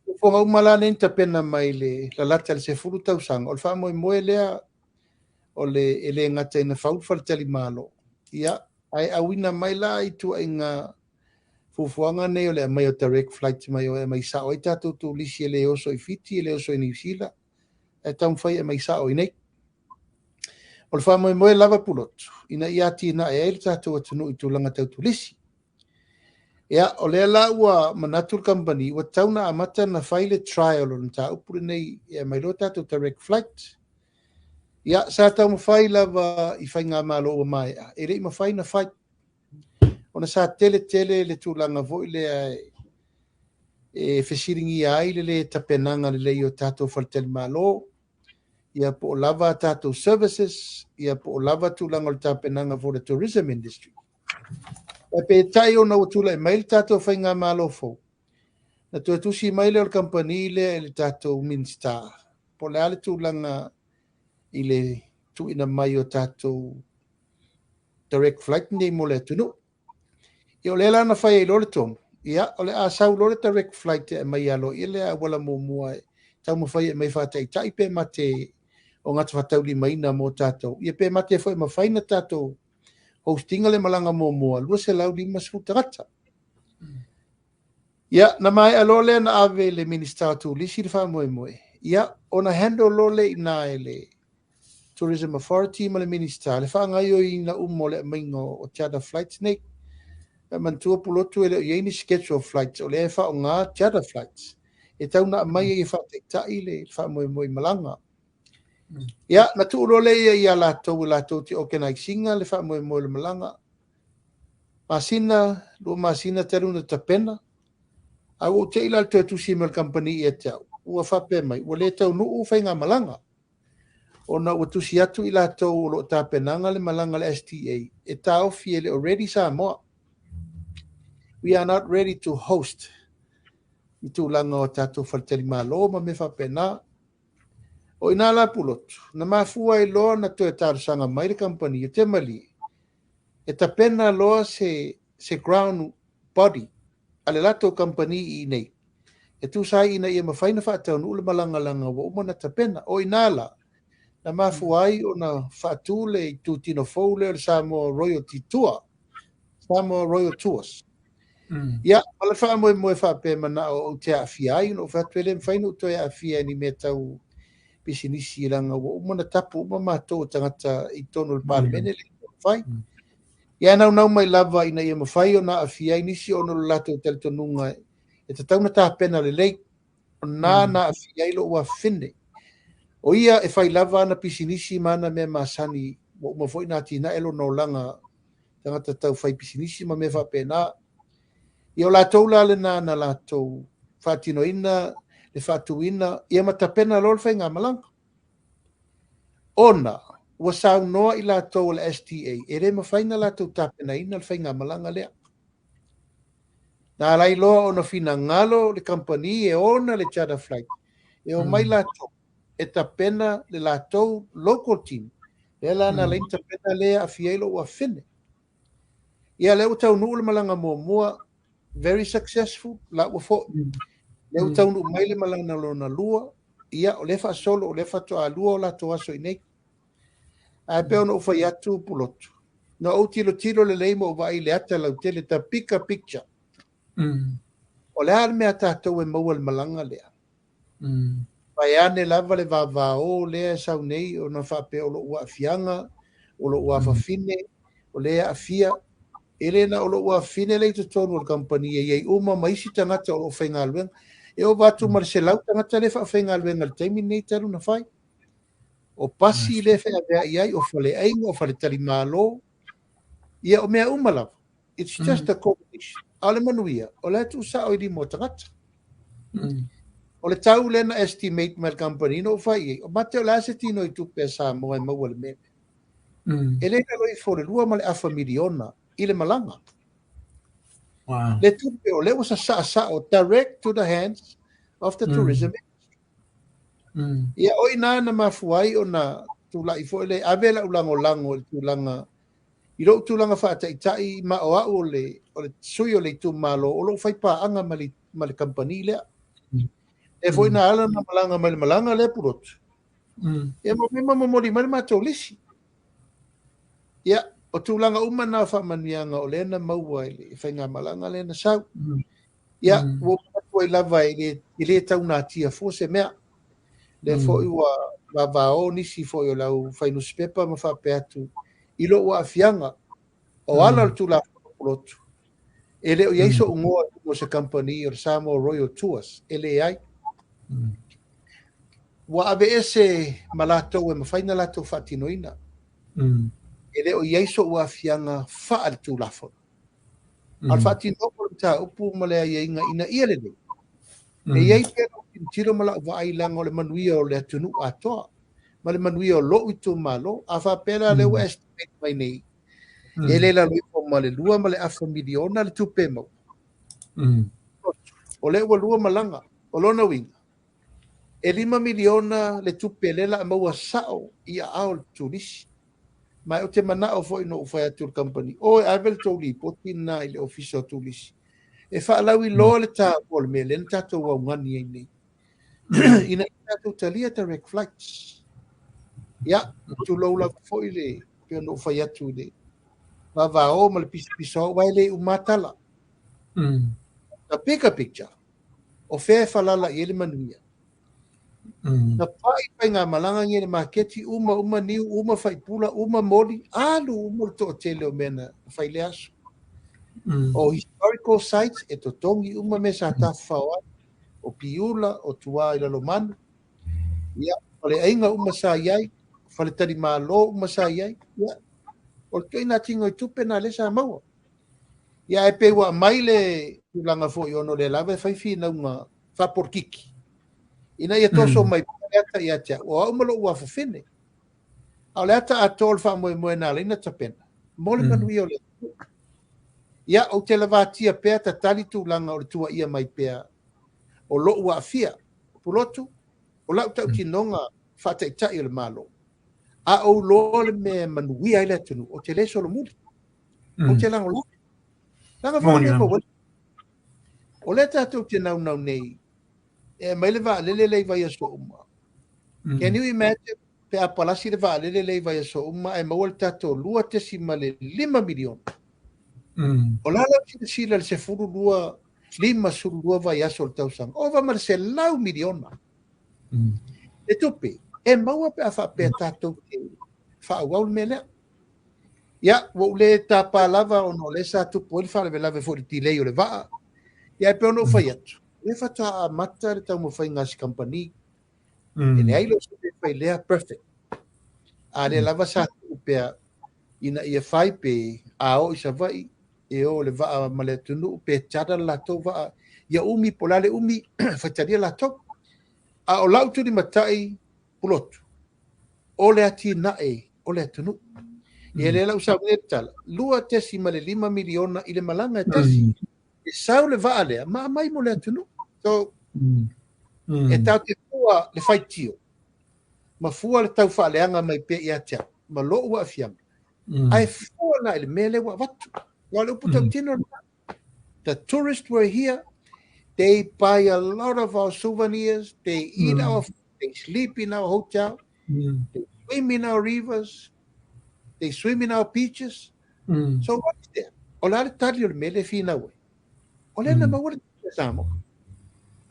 Fuafuaga uma la nei na tapena mai le lalata i le 10 tausaga, o le faamoemoe lea o le e le gata ina fau le faletalimalo, ia, ae auina mai la i tuaiga fuafuaga nei o le aumai o direct flights mai o e aumai sao ai tatou turisi e le oso i Fiti, e le oso i Niu Sila, ae taumafai e aumai sao i nei. O le faamoemoe lava Pulotu, ina ia atinae ai le tatou atunuu i tulaga tau turisi. Ia, o lea la ua manatu le kamupani, ua tatau ona amata ona fai le trial o le mataupu lenei e aumai loa tatou direct flight. Ia, sa taumafai lava i faigamalo ua maea, e le i mafai ona fai, ona sa tele tele le tulaga foi lea e fesiligia ai le lē tapenaga lelei o tatou faletalimalo, ia po o lava tatou services, ia po o lava tulaga o le tapenaga for the tourism industry. Ae peitai ona ua tulai mai le tatou faigamalo fou, na toe tusi mai lea o le kamupani lea i le tatou Minisita, po o le a le tulaga i le tuuina mai o tatou direct flight nei mo le atunuu. Ia, o lea la na fai ai loa le tonu, ia, o le a sau loa le direct flight e aumai aloaia le auala muamua e taumafai e aumai faataitai pe mate o gafataulimaina mo tatou, ia pe mate foi mafai na tatou hostinga le malaga muamua 250 tagata. Ia, na maea loa lea na ave i le Minisita o Turisi le faamoemoe, ia, ona handle loa lea i ina e le Tourism Authority ma le Minisita le faagaoioiina uma o le aumaiga o charter flights nei. E manatua Pulotu e le o i ai ni schedule flights, o lea e faaaoga charter flights e tau na aumai ai e faataitai le faamoemoe i malaga. Ia, na tuu loa lea ia latou e latou te organise ina le faamoemoe o le malaga. Masina, 2 masina talu na tapena, a ua ou te i la le toe tusi mai o le kamupani ia te au, ua faapea mai, ua le taunuu faigamalaga, ona ua tusi atu i latou o lo o tapenaga le malaga le STA, e taofi e le o ready Samoa. We are not ready to host i tulaga o tatou faletalimalo ma mea faapena. O ina la Pulotu, na mafua ai loa na toe talosaga mai le kamupani o te malie, e tapena loa se ground body a le latou kamupani i inei, e tusa ai ina ia mafai ona faataunuu le malaga ua uma ona tapena. O ina la, na mafua ai ona faatu le itutino fou lea o le Samoa Royalty Tour, Samoa Royal Tours. Ia, ma le faamoemoe faapea manao ou te aafia ai, ona ou fai atu e le mafai ona ou toe aafia i ni mea tau pisinisi leaga ua uma ona tapu uma matou o tagata i totonu o le Palemene le mafai. Ia, naunau mai lava ina ia mafai ona aafia ai nisi ona o le latou talitonuga e tatau ona tapena lelei, o na na aafia ai lou afafine. O ia e fai lava ana pisinisi ma ana mea masani, ua uma foi na atinae lona olaga tagata tau fai pisinisi ma mea faapena. Ia, o latou la lena na latou faatinoina le faatuina, ia ma tapena loa le faigamalaga. Ona ua saunoa i latou o le STA, e le mafai na latou tapenaina le faigamalaga lea. Na alai loa ona finagalo le kamupani e ona le charter flight, e omai latou e tapena le latou local team. Lea la na alai na tapena lea aafia ai lou afafine. Ia, lea ua taunuu le malaga muamua, very successful, la ua foi. Lea ua taunuu mai le malaga lona lua, ia, o lea faasolo, o lea faatoa lua o latou aso i nei. Ae pei ona ou fai atu Pulotu, na ou tilotilo lelei ma ou vaai i le ata lautele, the bigger picture. O le a le mea tatou e maua i le malaga lea? Vaeane lava le vavao lea e sau nei ona faapea o lou aafiaga, o lou afafine, o lea e aafia. E le na o lou afafine lea i totonu o le kamupani e i ai uma ma isi tagata o lo o faigaluega. E ova atu ma le 100 tagata lea e faafaigaluega i le taimi lenei talu ona fai. O pasi lea e feaveai ai, o faleaiga, o faletalimalo, ia o mea uma lava. It's just a combination. A o le manuia, o la e tuusao i lima o tagata. O le tau lea na estimate mai e le kamupani na ou fai i ai, o mate o le a se tino i tupe a Samoa e maua i le mea lea. E le i lalo ifo o le $2.5 miliona i le malaga. Wow. Le tupe o lea ua sasaa sao direct to the hands of the tourism industry. Ia, o i ina na mafua ai ona tulai foi le ave lau lagolago i le tulaga i lou tulaga faataitai ma o au o le sui o le itumalo o lou faipaaga ma le kamupani lea. E foi na ala na malaga mai le malaga lea Pulotu. Ia ma momoli mai le matou lisi. Ia, o tulaga uma na faamanuiaga o lea na maua i le faigamalaga lea na sau. Ia, ua manatu ai lava e le taunatia fua se mea. Lea foi ua vavao nisi foi o le aufai nusipepa ma faapea atu i lou aafiaga o ala o le Tulafono Pulotu. E le o i ai so'u igoa i luga o se kamupani o le Samoa Royal Tours, e leai. Ua aveese ma latou e mafai na latou faatinoina. E le o i ai so'u aafiaga faale-Tulafono. A o le faatinoga o le mataupu ma le aiaiga ina ia lelei. E i ai pea lau tilotilo ma lau vaai leaga o le manuia o le atunuu atoa ma le manuia o lou itumalo. A faapea la lea ua estimate mai nei, e le lalo ifo ma le $2.5 miliona le tupe e maua. O lea ua lua malaga, o lona uiga, e $5 miliona le tupe lea la maua sao i aao o le turisi. Ma ou te manao foi na ou fai atu i le kamupani, o e ave le tou lipoti lena i le ofisa o turisi. E faalauiloa le taua o le mea lea na tatou augani ai nei. Ina ia tatou talia direct flights. Ia, tulou lava foi le pei ona ou fai atu i le vavao ma le pisapisao, aua e le uma tala. The bigger picture, o fea e falala i ai le manuia. Na pai faigamalaga nei i le maketi, uma uma niu, uma faipula, uma moli, alu uma le toatele o mea na fai le aso. O historical sites, e totogi uma mea sa tafafao ai, o Piula, o Tua i Lalomanu, ia, faleaiga uma sa i ai, faletalimalo uma sa i ai, ia, o le ituaiga tino i tupe na lea sa maua. Ia, e pei ua aumai le tulaga foi ona o lea lava e fai finauga faapolokiki. Ina ia toso mai le ata ia te au, o au ma lou afafine. A o le ata atoa o le faamoemoe na ala ai na tapena, mo le manuia o le atunuu. Ia, ou te lavatia pea tatali tulaga o le tuaia mai pea o lou aafia. Pulotu, o lau tautinoga faataitai o le Malo. A ou loa le mea e manuia ai le atunuu, ou te le solomuli. Ou te lagolago. Laga foi mea maua. O lea tatou te naunau nei, e aumai le vaalele lea i vaiaso uma. Can you imagine pe a palasi le vaalele lea i vaiaso uma ae maua le tatou $2.5 miliona. O la lau silasila le 12, 52 vaiaso o le tausaga. Ova ma le 100 miliona. Le tupe, e maua pe a faapea tatou te faaauau le mea lea. Ia, ua ou le tapa lava ona o lea sa tupu ai le faalavelave foi i le delay o le vaa. Ia, e pei ona ou fai atu, o lea faatoa amata le taumafaiga a se kamupani. E leai lou se mea e fai lea perfect. A lea lava sa tuu pea ina ia fai pe a oo i Savaii, e o le vaa ma le atunuu, pe charter le latou vaa. Ia umi po o le a le umi, faitalia latou. A o lau tulimatai Pulotu, o le atinae o le atunuu. Ia lea lau sau nei le tala, $2.5 miliona i le malaga e tasi. E sau le vaa lea, ma aumai mo le atunuu. So, e tatou te fua le faitio, ma fua le taufaaleaga mai pea ia te au, ma lou aafiaga. Ae fua la i le mea lea ua avatu. Aua o le upu tautino lena. The tourists were here, they buy a lot of our souvenirs, they eat our food, they sleep in our hotel, they swim in our rivers, they swim in our beaches. So what is there? O le a le tali o le mea lea e finau ai? O lea na maua le tupe a Samoa.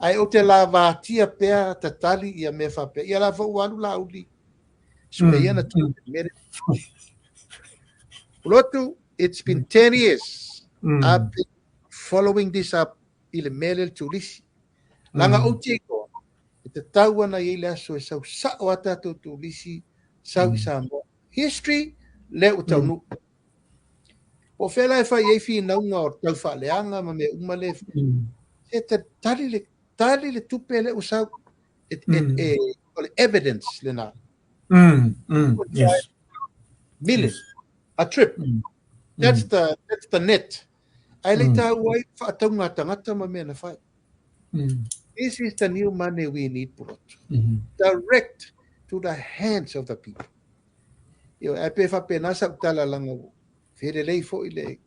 Ae ou te lavatia pea tatali ia mea faapea. Ia la foi ua alu Laauli sue ia na tupe mea lea. Pulotu, it's been 10 years. I've been following this up i le mea lea le turisi. Leaga ou te iloa, e tatau ana i ai le aso e sau sao a tatou turisi sau i Samoa. History, lea ua taunuu. Po o fea la e fai ai finauga o tau faaleaga ma mea uma lea. Se tali le, tali le tupe lea ua sau. E, e, o le evidence lena. Yes. Million. A trip. That's the that's the net. Ae le i taua ai faatauga a tagata ma mea na fai. This is the new money we need, Pulotu. Direct to the hands of the people. Ioe, ae pe faapena sau tala leaga ua felelei foi le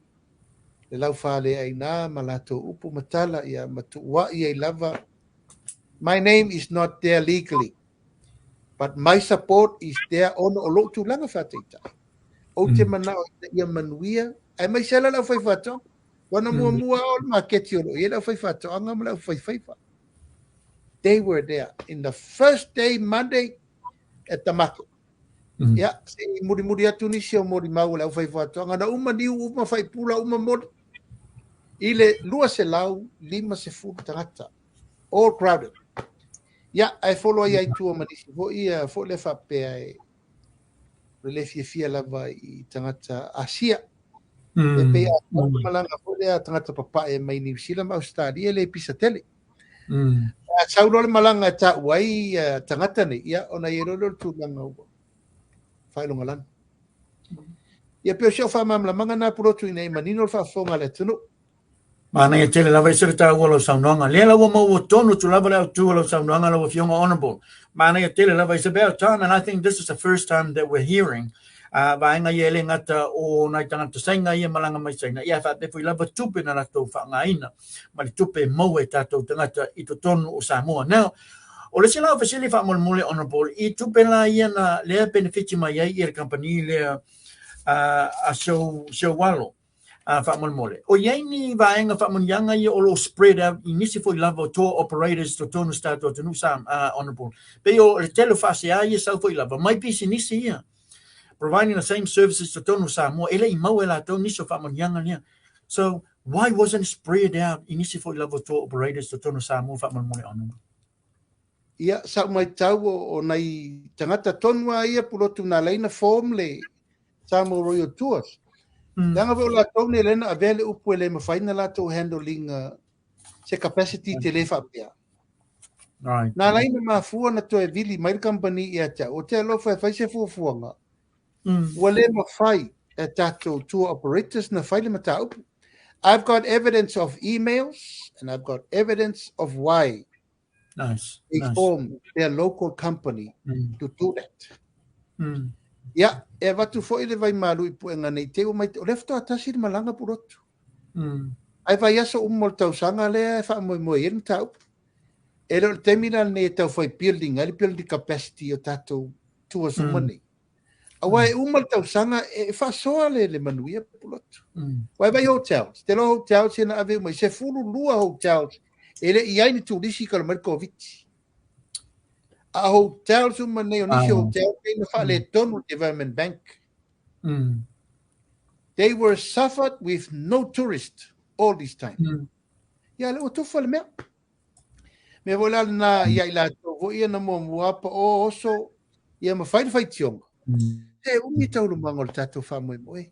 le laufaleaiga ma latou upu ma tala ia ma tuuai ai lava. My name is not there legally, but my support is there ona o lou tulaga faataitai. Ou te manao ina ia manuia, aemaise lava le aufaifaatoaga. Ua na muamua lava o le maketi o lo o i ai le aufaifaatoaga ma le aufaifaiva. They were there in the first day, Monday, at the market. Ia, se i mulimuli atu nisi o molimau a le aufaifaatoaga, na uma niu uma faipula uma moli i le 250 tagata, all crowded. Ia, ae follow ai ai tua ma nisi foi ia foi lea faapea e o le le fiafia lava i tagata Asia. E pei a malaga foi lea tagata papae mai Niu Sila ma Ausetalia e le pisa tele. A sau loa le malaga e taua ai tagata nei, ia, ona i ai loa lea o le tulaga ua faailogalanu. Ia pei o si au faamalamalamaga lena Pulotu ina ia manino le faafofoga a le atunuu. Manaia tele lava ese le taua o lau saunoaga. Lea la ua maua tonu atu lava le autu o lau saunoaga lau Afioga Honourable. Manaia tele lava, it's about time and I think this is the first time that we're hearing vaega ia e le gata o nai tagata Saina ia malaga mai Saina, ia ae faapea foi lava tupe na latou faaaogaina ma le tupe e maua e tatou tagata i totonu o Samoa. Now, o le isi la o fesili faamolemole Honourable, i tupe la ia na lea penefiti mai ai ia le kamupani lea a si ou alo, faamolemole. O i ai ni vaega faamanuiaga ia o lo o spread out i nisi foi lava o tour operators i totonu o si tatou atunuu sa, Honourable? Pei o le tele o faasea ia sau foi lava mai pisinisi ia providing the same services i totonu o Samoa, e le i maua e latou nisi o faamanuiaga lea. So, why wasn't it spread out i nisi foi lava o tour operators i totonu o Samoa faamolemole, Honourable? Ia, sa ou matau o nai tagata tonu lava ia Pulotu na ala ai na form le Samoa Royal Tours. Leaga foi o latou nei lea na avea le upu e le mafai na latou handle ina se capacity tele faapea. Na ala ai na mafua na toe vili mai le kamupani ia te au. Ou te alofa e fai se fuafuaga. Ua le mafai e tatou tour operators na fai le mataupu. I've got evidence of emails and I've got evidence of why they form their local company to do that. Ia, e avatu foi le vaimalu i puega nei te i ua mai, o lea faatoa tasi le malaga Pulotu. Ae vaiaso uma o le tausaga lea e faamoemoe i ai le mataupu. E le o le taimi la lenei e tau fai building ai le building capacity o tatou tours uma nei. Aua e uma le tausaga e faasoa le, le manuia Pulotu. Aua e vai hotels, te loa hotels ia na ave uma i 12 hotels e le i ai ni turisi kala mai le Covid. A hotels uma nei o nisi hotel nei na faaletonu le Development Bank. They were suffered with no tourist all this time. Ia lea ua tufa le mea. Mea foi la lena ia i latou foi ia na muamua pa o oso ia ma fai le faitioga. E umi taualumaga o le tatou faamoemoe.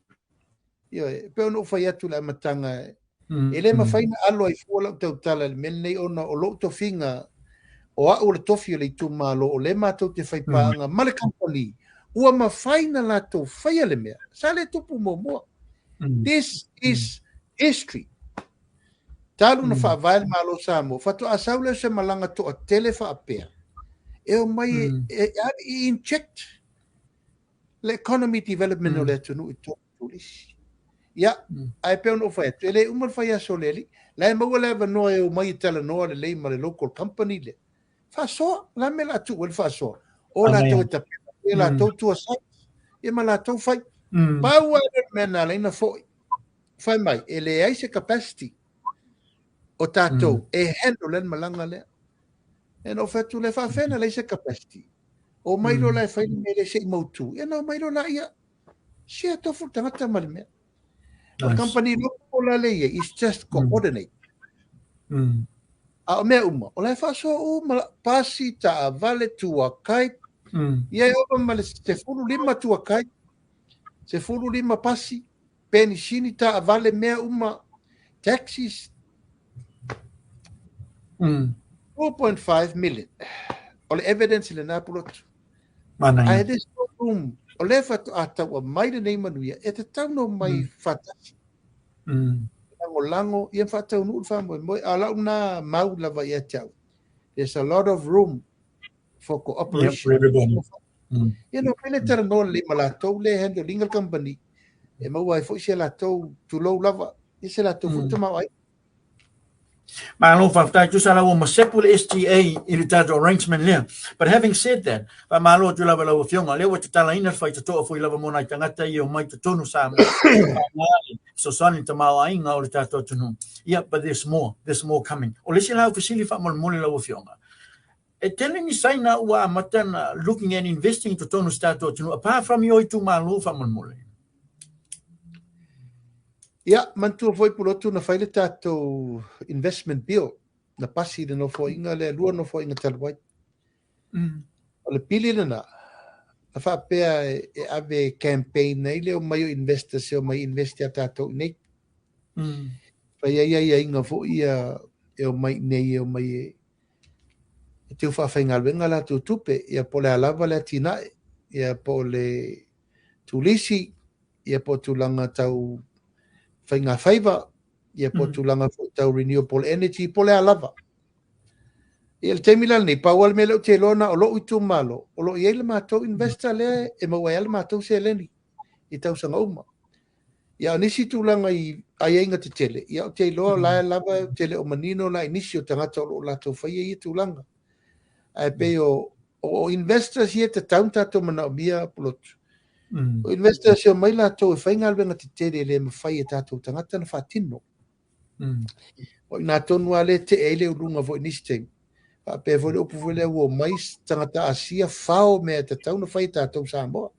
Ioe, e pei ona ou fai atu i le amataga, e le mafai ona alo ai fua lau tautala i le mea lenei ona o lou tofiga, o au o le tofi o le itumalo, o lea matou te fai paaga ma le kamupani, ua mafai ona latou faia le mea sa le tupu muamua. This is history. Talu na faavae le Malo o Samoa, faatoa sau lea o se malaga toatele faapea e omai e e inject le economy development o le atunuu i totonu o turisi. Ia, ae pei ona ou fai atu, e le uma le fai aso o le alii. La e maua le avanoa e omai e talanoa lelei ma le local company lea. Faasoa, o le a le mea o le a tuu ai le faasoa? O latou e tapena e latou tour sites, ia ma latou fai. Pau lava lea o le mea na ala ai ona foi, fai mai, e leai se capacity. O tatou e handle ai le malaga lea. Ia ona ou fai atu lea, e faafefea ona leai se capacity? Omai loa la e fai le mea lea se i mautu, ia ona omai loa laia. Sia tofu le tagata ma le mea. O le company local la lea e i ai, it's just coordinate. A o mea uma, o la e faasoa uma, pasi, taavale, tour guide. Ia e ova ma le 15 tour guide, 15 pasi, penisini, taavale, mea uma, taxis. 2.5 million. O le evidence lena Pulotu. Ae there's no room. O lea faatoa tau aumai lenei manuia, e tatau ona omai faatasi. Lagolago, ia faataunuu le faamoemoe. A o lau na mau lava ia te au, there's a lot of room for cooperation. Yeah, for everybody. Ia no mai le talanoa lelei ma latou le handle ina le company, e maua ai foi se latou tulou lava, ia se latou foi tamaoaiga. Malo faafetai, tusa la ua masepu le STA i le tatou arrangement lea. But having said that, faamalo atu lava i lau Afioga, lea ua tatalaina le faitotoa foi lava mo nai tagata ia e omai i totonu o Samoa, fesoasoani i le tamaoaiga o le tatou atunuu. Ia, but there's more, there's more coming. O le isi la au fesili faamolemole lau Afioga, e tele ni Saina ua amata na looking at investing i totonu o se tatou atunuu, apart from i o itumalo faamolemole? Ia, manatua foi Pulotu na fai le tatou investment bill, na pasi i le nofoaiga lea, lua nofoaiga talu ai. O le pili lena, na faapea e ave e campaign ai le omai o investors e omai invest ia tatou i nei. Fai ai aiaiga foi ia e omai i nei, e omai e teu faafaigaluega latou tupe, ia po o le a lava le atinae, ia po o le turisi, ia po o tulaga tau faigafaiva, ia po o tulaga foi tau renewable energy, po o le a lava. Ia le taimi la lenei, pau lava le mea lea ou te iloa na o lou itumalo, o lo o i ai le matou investor lea e maua ai lava le matou seleni i tausaga uma. Ia o nisi tulaga i aiaiga tetele, ia ou te iloa la e lava ou te le o manino la i nisi o tagata o lo o latou faia ia tulaga. Ae pei o investors ia e tatau ona tatou manaomia Pulotu. O investors e omai latou e fai galuega tetele e le mafai e tatou tagata ona faatino. O i ina tonu lava lea e tee ai le uluga foi i nisi taimi. Faapea foi le upu foi lea ua omai tagata Asia fao mea e tatau ona fai e tatou Samoa.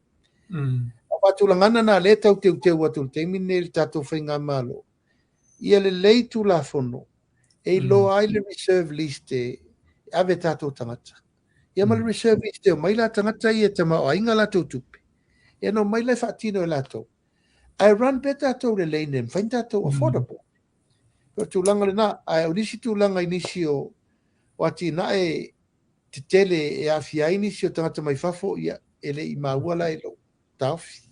O faatulagana na lea e tau teuteu atu i le taimi lenei i le tatou faigamalo, ia lelei Tulafono e iloa ai le reserve list e ave tatou tagata. Ia ma le reserve list e omai la tagata ia e tamaoaiga latou tupe, ia na omai la e faatino e latou. Ae run pea tatou lelei ne mafai ona tatou affordable. O tulaga lena, ae o nisi tulaga i nisi o atinae tetele e aafia ai nisi o tagata mai fafo, ia e le i maua la i lou taofi.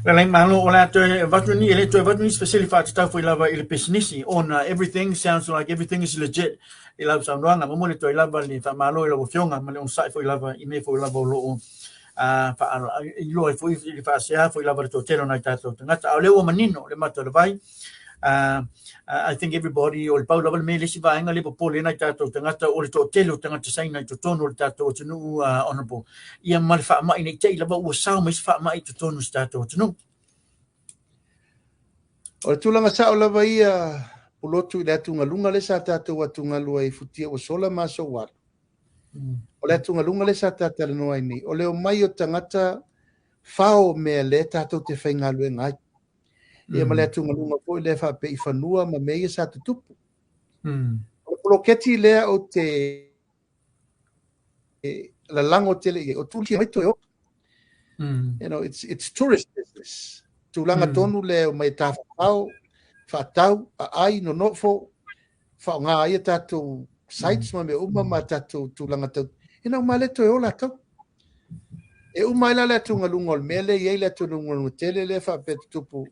Lelei malo, o le a toe avatu ni, e le toe avatu nisi fesili faatatau foi lava i le pisinisi, ona everything sounds like everything is legit i lau saunoaga. Momoli atu ai lava le faamalo i lau Afioga ma le onosai foi lava i mea foi lava o lo o iloa ai foi i le faasea foi lava le toatele o nai tatou tagata. A o lea ua manino le mata o le vai. I think everybody, o le pau lava le mea le isi vaega lea e popole ai nai tatou tagata, o le toatele o tagata Saina i totonu o le tatou atunuu, Honourable. Ia ma le faamai ne i te i lava ua sao mai se faamai i totonu o se tatou atunuu. O le tulaga sao lava ia, Pulotu, i le atugaluga lea sa tatou atugalu ai i futia ua sola ma aso ua alu. O le atugaluga lea sa tatalanoa ai nei, o le omai o tagata fao mea lea tatou te faigaluega ai. Ia ma le atugaluga foi lea faapea i fanua ma mea ia sa tutupu. O le poloketi lea ou te lalago tele i ai, o tuli mai toe o. You know, it's tourist business. Tulaga tonu lea o mai tafafao, faatau, aai, nonofo, faaaoga ai a tatou sites ma mea uma ma tatou tulaga tau. Ina uma le toe o latou. E uma ai la le atugaluga o le mea lea e i ai le atugaluga tele lea faapea tutupu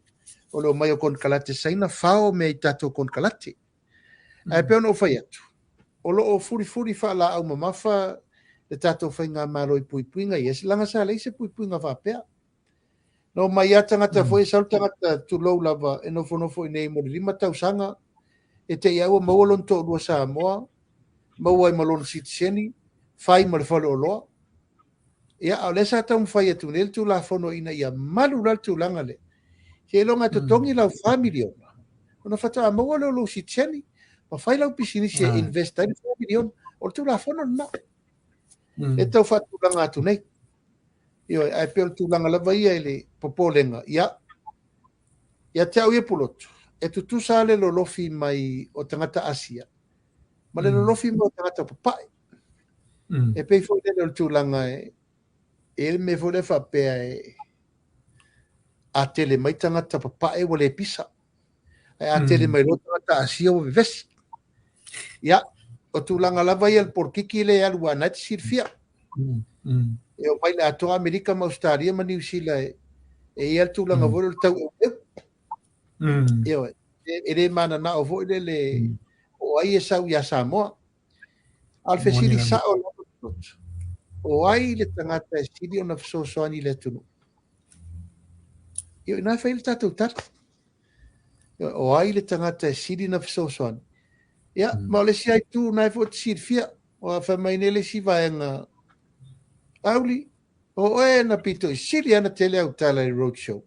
o le omai o konekarate Saina fao mea i tatou konekarate. Ae pei ona ou fai atu, o lo o fulifuli faalaau mamafa le tatou faigamalo i puipuiga ia, leaga sa leai se puipuiga faapea. Na omai lava tagata foi, e sau le tagata tulou lava e nofonofo i nei mo le 5 tausaga, e te i lava ua maua lona toalua Samoa, maua ai ma lona sitiseni, fai ma le faleoloa. Ia, a o lea sa taumafai atu nei le Tulafono ina ia malu la le tulaga lea. Seiloga e totogi lau $4 miliona, Ona faatoa maua lea o lou sitiseni ma fai lau pisinisi e invest ai le $4 miliona. O le Tulafono lena e tau faatulaga atu nei. Ioe, ae pei o le tulaga lava ia i le popolega, ia, ia te au ia Pulotu, e tutusa le lolofi mai o tagata Asia ma le lolofi mai o tagata papae. E pei foi lele o le tulaga e i ai le mea foi lea faapea e a tele mai tagata papae ua le pisa, ae a tele mai loa tagata Asia ua vevesi. Ia, o tulaga lava ia le polokiki lea e alu aua na e te silafia. E omai le atoa Amerika ma Ausetalia ma Niu Sila e i ai le tulaga foi lea o le taueueu. Ioe, e le mananao foi lele o ai e sau ia Samoa. A o le fesili sao lava, o ai le tagata e sili ona fesoasoani i le atunuu? Ioe, ina e fai le tatou tali. O ai le tagata e sili na fesoasoani? Ia, ma o le isi itu na e foi te silafia. O fai mai nei le isi vaega, Auli, o oe na pito i sili ana tele au tala i road show.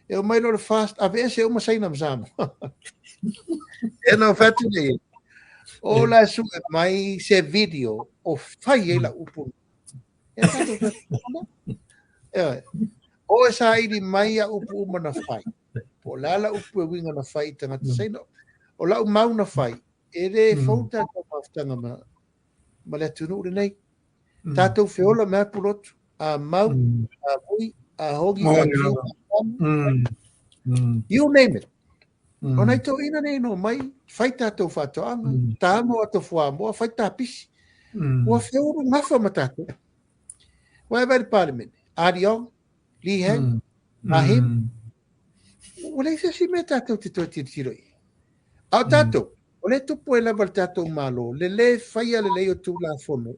E o mai lo le fast, ave ese uma Saina ma Samoa. E na fatu nei. O la su e mai se video o fai e la upu. E e o e sa ili mai a upu uma na fai. Po la la upu e winga na fai i tangata Saina. O la umau na fai. E le fou tātou mafutaga ma le atunuu lenei. Tātou feola mea Pulotu. A mau, a vui, a hogi, a tiu, you name it. O nai toeaiina nei no mai, fai tātou whātoanga, tā mo ato fuamoa, fai tā pisi. Ua feuru ngafa ma tātou. Wai vai le parliament. Ari Ong, Lee Heng, Ahim. Ua leai se isi mea tātou te toe tilotilo i. A o tātou, o le tupu e lava le tātou malo, le le whaia le lei o Tulafono,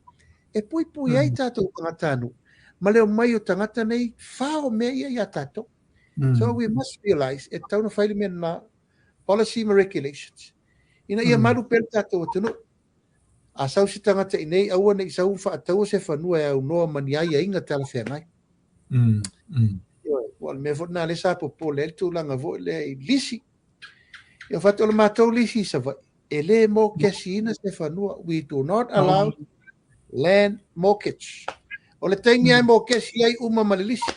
e pui pui ai tātou tagata anu, ma leo mai o tagata nei, whao mea ia ia tātou. So we must realize, e tau na whai le mea na policy ma regulations. Ina ia malu pele tātou atunuu. A sau se tagata i nei, aua nei sau whaataua se whanua e au noa mani ai a inga tala whengai. Ua le mea foi na le sa popo le tulaga foi lea i lisi. Ia fatu o le matou lisi i Savaii. E le mokesiina se fanua. We do not allow land mortgage. O le taimi ai mokesi ai uma ma le lisi.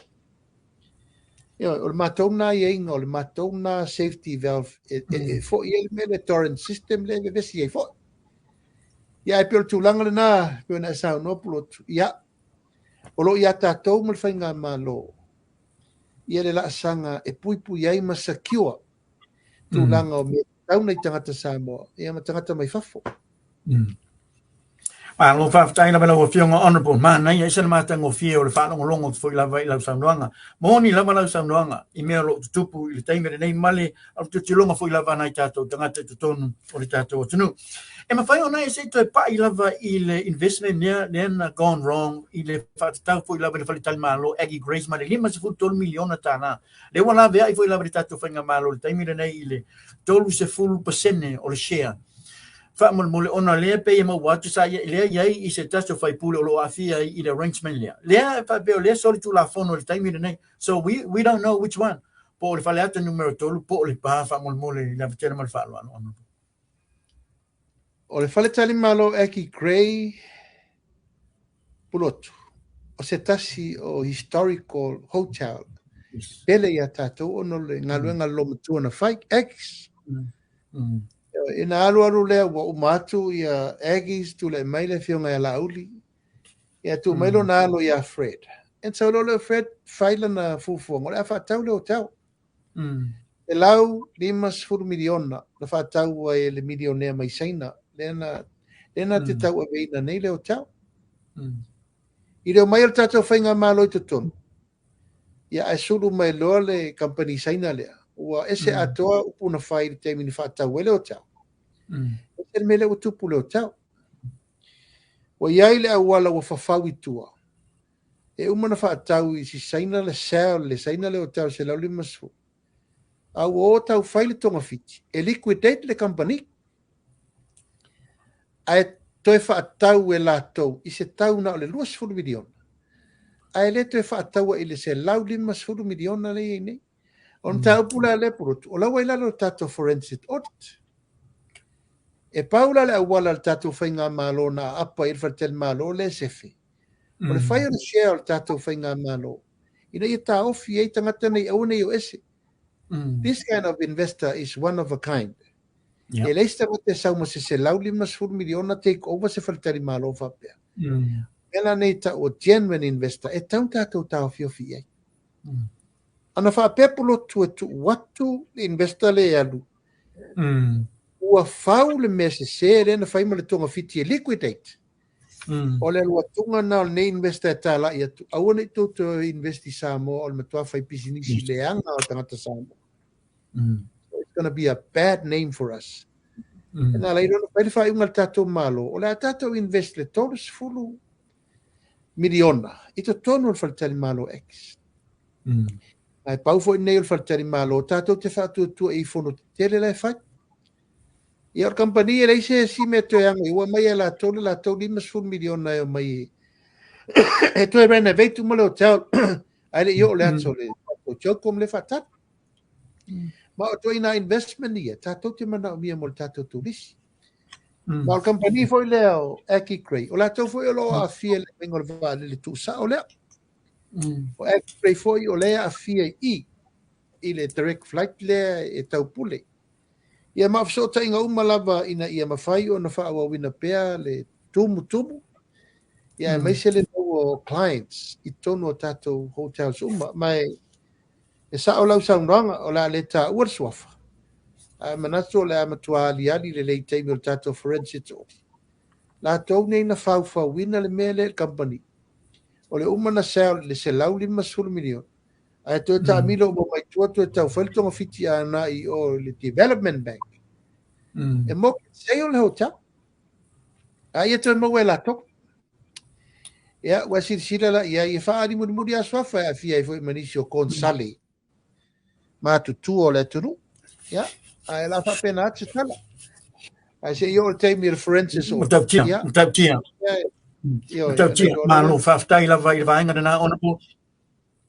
Ia, o le matou na iaiga, o le matou na safety valve e foi ai le mea le torrent system le vevesi ai foi. Ia, e pei o le tulaga lena, pei ona e saunoa Pulotu. Ia, o lo ia tātou ma le faigamalo, ia le laasaga e puipui ai ma secure tulaga o mea tatau nei tagata Samoa, ia ma tagata mai fafo. Malo faafetai lava lau Afioga Honourable. Manaia ese le matagofie o le faalogologo atu foi lava i lau saunoaga. Moni lava lau saunoaga i mea o lo o tutupu i le taimi lenei ma le tilotilo foi lava nai tatou tagata i totonu o le tatou atunuu. E mafai ona e se i toe pai lava i le investment lea na gone wrong i le faatatau foi lava i le faletalimalo Aggie Grace ma le $53 miliona tālā. Le ua laveai foi lava le tatou faigamalo i le taimi lenei i le 30% o le share. Faamolemole ona lea pei e maua atu sa ia lea iai i se tasi o faipule o lo o aafia ai i le arrangement lea. Lea faapea o lea soli Tulafono i le taimi lenei. So we don't know which one. Po o le Faleata numero 3 po o le pa faamolemole i le ava tele ma le faaaloalo. O le faletalimalo Aggie Gray Pulotu, o se tasi o historical hotel. Pele ia tātou ono le galuega le lomatua na fai, Aggies. Ina alu alu lea ua uma atu ia Aggies tulai mai le afioga ia Laauli. Ia tuu mai lona alo ia Fred. And so lo le Fred fai lana fuafuaga, o le a faatau le hotel. $150 miliona na faatau ai e le milionea mai Saina. Lea na te tau aveina nei le hotel. I leo mai o le tatou faigamalo i totonu. Ia ae sulu mai loa le company Saina lea. Ua ese atoa upu na fai i le taimi na faatau ai le hotel. Ese le mea lea ua tupu le hotel. Ua iai le auala ua fafau i tua. E uma na faatau i si Saina le sell, le Saina le hotel 150. A ua o tau fai le togafiti e liquidate le company. Ae toe faatau e latou i se tau na o le $20 miliona. Ae le toe faataua i le $150 miliona le iai nei. O le mataupu la lea Pulotu, o la ua i lalo o le tatou forensic audit. E pau la le auala a le tatou faigamalo na aapa i ai le faletalimalo lea e sefe, o le fai o le share o le tatou faigamalo ina ia taofi ai tagata nei aua ne i o ese. This kind of investor is one of a kind. E leai se tagata e sau ma se $150 miliona take over se faletalimalo faapea. Mea la nei tau o genuine investor e tatau ona tatou taofiofi i ai. Ana faapea Pulotu e tuu atu le investor lea e alu, ua fau le mea sese lea na fai ma le togafiti e liquidate. O le alu atuga lena o lenei investor e talai atu, aua ne i tou toe invest i Samoa o le matua fai pisinisi leaga o tagata Samoa. So it's gonna be a bad name for us. E na ala ai loa ona fai le faaiuga a le tatou Malo, o le a tatou invest le 30 miliona i totonu o le faletalimalo X. Ae pau foi nei o le faletalimalo, tatou te faatuatua i fono tetele la e fai. Ia o le kamupani e leai se isi mea toe aga ua aumai e latou le latou 50 miliona e omai e toe renovate uma le hotel ae le i oo le aso le tatou CHOGM le faatali. Ma o ituaiga investment ia tatou te manaomia mo le tatou turisi. Ma o le kamupani foi lea o Aki Gray, o latou foi o lo o aafia i le aumaiga o le vaalele tuusao lea. O Aki Gray foi o lea e aafia i i i le direct flight lea e taupule. Ia ma o fesootaiga uma lava ina ia mafai ona faaauauina pea le tumutumu, ia aemaise le maua o clients i totonu o tatou hotels uma. Ma e sao lau saunoaga, o le a le taua le suafa, ae manatu o le a matua aliali lelei i taimi o le tatou forensic audit. Latou nei na faufauina le mea lea i le kamupani, o le uma na sell i le $150 miliona, ae toe taamilo uma mai tua toe tau fai le togafiti agai i o i le Development Bank. E mortgage sale le hotel. A ia toe maua e latou. Ia, ua silasila la i ai, e faaali mulimuli lava suafa e aafia ai foi ma nisi o konesale matutua o le atunuu. Ia, ae o le a faapena atu se tala. Ae se i oo le taimi o le forensic audit. Matautia, Ia. matautia. Ia, Matautia, malo faafetai lava i le vaega lena Honourable.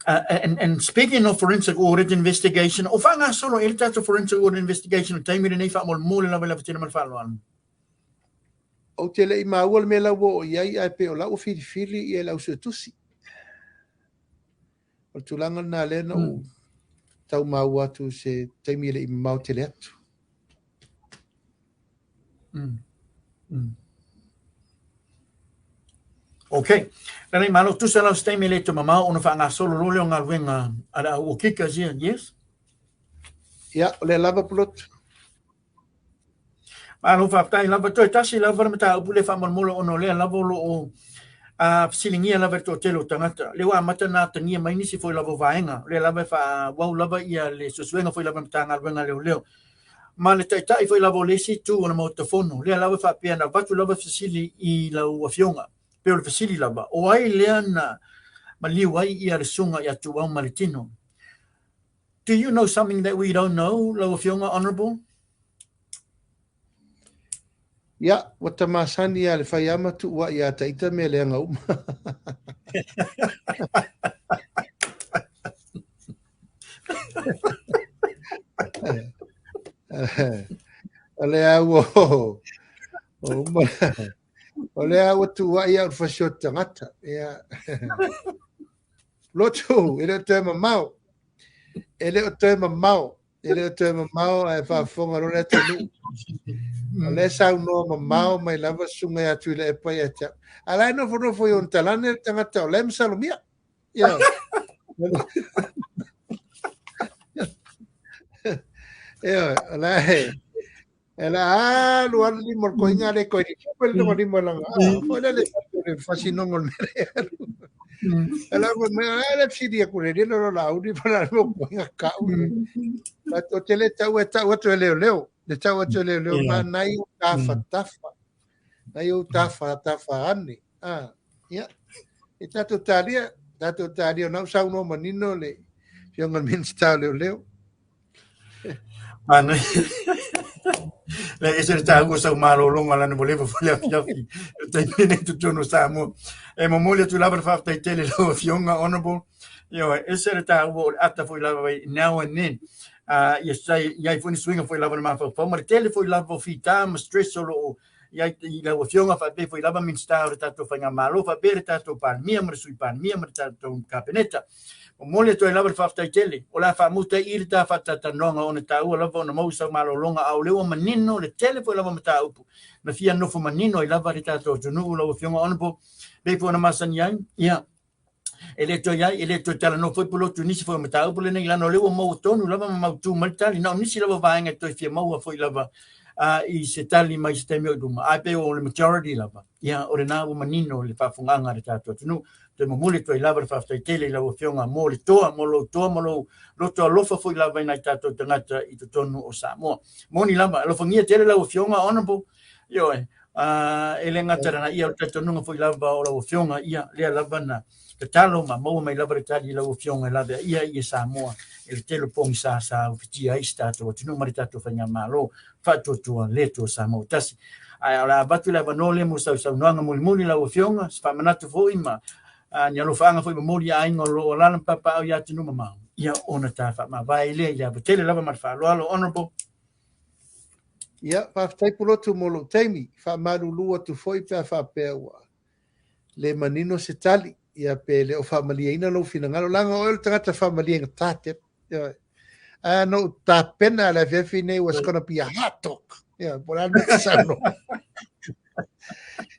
And speaking of forensic audit investigation, o faagasolo e le tatou forensic audit investigation o taimi lenei faamolemole lava i le avatele ma le faaaloalo. Ou te le i maua le mea la ua oo i ai, ae pei o la ua filifili ia le au suetusi. O le tulaga lena lea na ou tau maua atu se taimi e le i mamao tele atu. Ok. Lelei malo, tusa la o se taimi e le toe mamao ona faagasolo loa lea o galuega a le au okika ia, yes? Ia, o lea lava Pulotu. Malo faafetai lava. Toe tasi lava le mataupu lea faamolemole ona o lea lava o lo o fesiligia lava e le toatele o tagata. Lea ua amata ona atagia mai nisi foi lava o vaega. O lea lava e faaauau lava ia le suesuega foi lava a le Matagaluega a Leoleo. Ma le taitai foi lava o le isi itu o le Maota Fono, lea lava e faapea na avatu lava fesili i lau Afioga. Pei o le fesili lava, o ai lea na maliu ai ia le susuga ia Tuuau Maletino? Do you know something that we don't know, lau Afioga Honourable? Ia, ua ta masani lava i le fai ama tuuai ia ta ita mea leaga uma. O lea ua o uma o lea ua tuuai au i le fasioti tagata. Ia. Lotu, e le o toe mamao. E le o toe mamao. E le o toe mamao ae faafofoga loa le atunuu. O lea e saunoa mamao mai lava susuga ia Tuilaepa ia te au. A la e nofonofo i ona talane le tagata o la e masalomia. Ia. Ia, o la e e la alu alu lima o le koiga le koe ni le lima langa. Foi le le le fasinoga o le mea le alu. E la foi mai a le fesili aku le lilo lo la uni pa la mo koiga kau. Ma o te le tau e tau atu e leoleo. Le tau atu e leoleo ma nai o tafa tafa. Nai o tafa tafa ane. Ah, ia. E tatou talia, tatou talia o nau saunoa manino le Afioga i le Minisita o Leoleo. Manaia. Le ese le taua sau malologa lana ua leva foi le afiafi le taimi lenei i totonu o Samoa. E momoli atu lava le faafetai tele i lau Afioga Honourable. Ioe, ese le taua o le ata foi lava now and then. Ia sai i ai foi ni suiga foi lava o le mafaufau ma le tele foi lava o fita ma stress o lo o i ai i lau Afioga faapea foi lava Minisita o le tatou Faigamalo faapea le tatou Palemia ma le Sui Palemia ma le tatou Kapeneta. Momoli atu ai lava le faafetai tele. O le a faamuta i i le ta faatatalanoaga ona taua lava ona maua sau malologa a o lea ua manino le tele foi lava mataupu na fia nofo manino ai lava le tatou atunuu lau Afioga Honourable. Pei foi ona masani ai, ia, e le toe ai, e le toe talanoa foi Pulotu i nisi foi o mataupu lenei, leaga o lea ua maua tonu lava ma mautu mai le tali. Na o nisi lava vaega e toe fia maua foi lava i se tali mai se taimi o i luma, ae pei o le majority lava, ia, o lena ua manino le faafofogaaga a le tatou atunuu. Toe momoli atu ai lava le faafetai tele i lau Afioga mo le toa, mo lou toa ma lou loto alofa foi lava i nai tatou tagata i totonu o Samoa. Moni lava, alofagia tele lau Afioga Honourable, ioe, e le gata lena, ia o le talitonuga foi lava o lau Afioga, ia, lea lava na tatalo ma maua mai lava le tali i lau Afioga e lave ia i Samoa i le tele o pogisa sa ufitia ai si tatou atunuu ma le tatou faigamalo faatuatua le Atua Samoa tasi. Ae o le a avatu le avanoa lea mo sau saunoaga mulimuli lau Afioga, se faamanatu foi ma ni alofaaga foi momoli i aiga o lo o alaala ma papaaao i atunuu mamao, ia ona ta faamavae lea i le ava tele lava ma le faaaloalo. Honourable. Ia, faafetai Pulotu mo lou taimi. Faamalulu atu foi pe a faapea ua le manino se tali, ia pe le o faamalieina lou finagalo, leaga o oe o le tagata faamaliegatā tele. Ioe. Ae na ou tapena le afiafi nei was gonna be a hard talk. Ia, po o le a le mea e saunoa.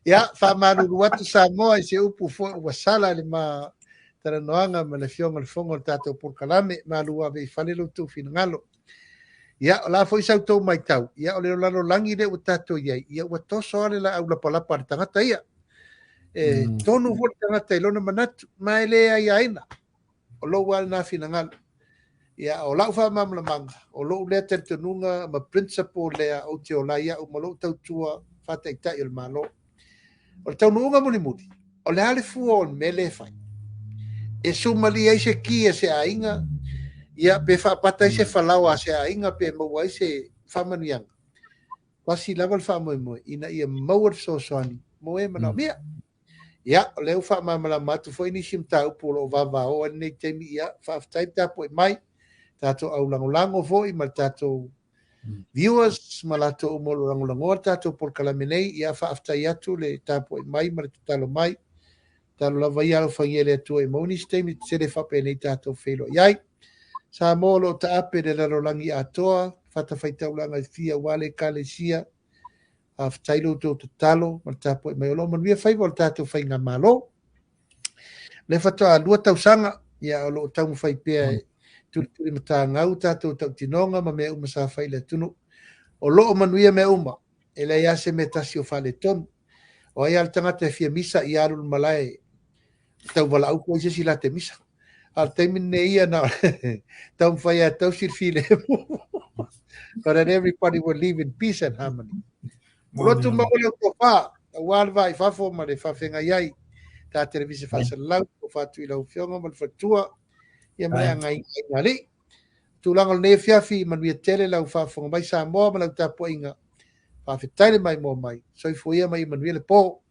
Ia, faamalulu atu Samoa i se upu foi ua sala i le ma talanoaga ma le Afioga i le Fofoga o le tatou polokalame. Malu ave i fale lo outou finagalo. Ia, o le a foi sa outou matau, ia, o le lalolagi lea ua tatou i ai, ia, ua toso lava le laau lapalapa a le tagata ia. E tonu foi le tagata i lona manatu, ma e le aiaina. O lou lava lena finagalo. Ia, o lau faamalamalamaga, o lou lea talitonuga ma principle lea ou te ola ai au ma lou tautua faataitai o le Malo. O le taunuuga mulimuli, o le a le fua o le mea lea e fai? E sumalie ai se ki a se aiga, ia, pe faapata ai se falaoa a se aiga, pe maua ai se faamanuiaga. Tasi lava le faamoemoe, ina ia maua le fesoasoani mo e manaomia. Ia, o lea ua faamalamalama atu foi nisi mataupu o lo o vavao ai lenei taimi. Ia, faafetai le tapuai mai, tatou au lagolago foi ma le tatou viewers ma latou uma o lo o lagolagoa le tatou polokalame nei. Ia, faafetai atu le tapuai mai ma le tatalo mai. Tatalo lava ia alofagia e le Atua i maua nisi taimi tetele faapenei tatou feiloai ai. Samoa o lo o taape i le lalolagi atoa, fatafaitaulaga e fia aua le Ekalesia. Faafetai lo outou tatalo ma le tapuai mai. O lo o manuia faiva o le tatou faigamalo. O lea faatoa 2 tausaga, ia o lo o taumafai pea e tulituli matagau tatou tautinoga ma mea uma sa fai i le atunuu. O lo o manuia mea uma, e leai lava se mea tasi o faaletonu. O ai lava le tagata e fia misa, ia alu i le malae tauvalaau foi se isi la te misa. A o le taimi lenei ia na taumafai lava e tausi le filemu. So that everybody will live in peace and harmony. Lotu maua le tofa, aua le va i fafo ma le faafeagai ai. Ta televise faasalalau, tofa atu i lau afioga ma le faletua, ia ma le agaiga alii. Tulaga o lenei afiafi, manuia tele lau faafofoga mai Samoa ma lau tapuaiga. Faafetai le maimoa mai. Soifua ia ma ia manuia le po.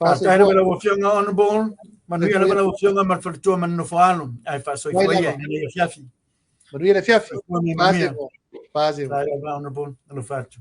Faafetai lava lau Afioga Honourable. Manuia lava lau Afioga ma le faletua ma le nofo alo. Ae faasoifua ia i lenei afiafi. Manuia le afiafi. Manuia. Faafetai lava Honourable. Alofa atu.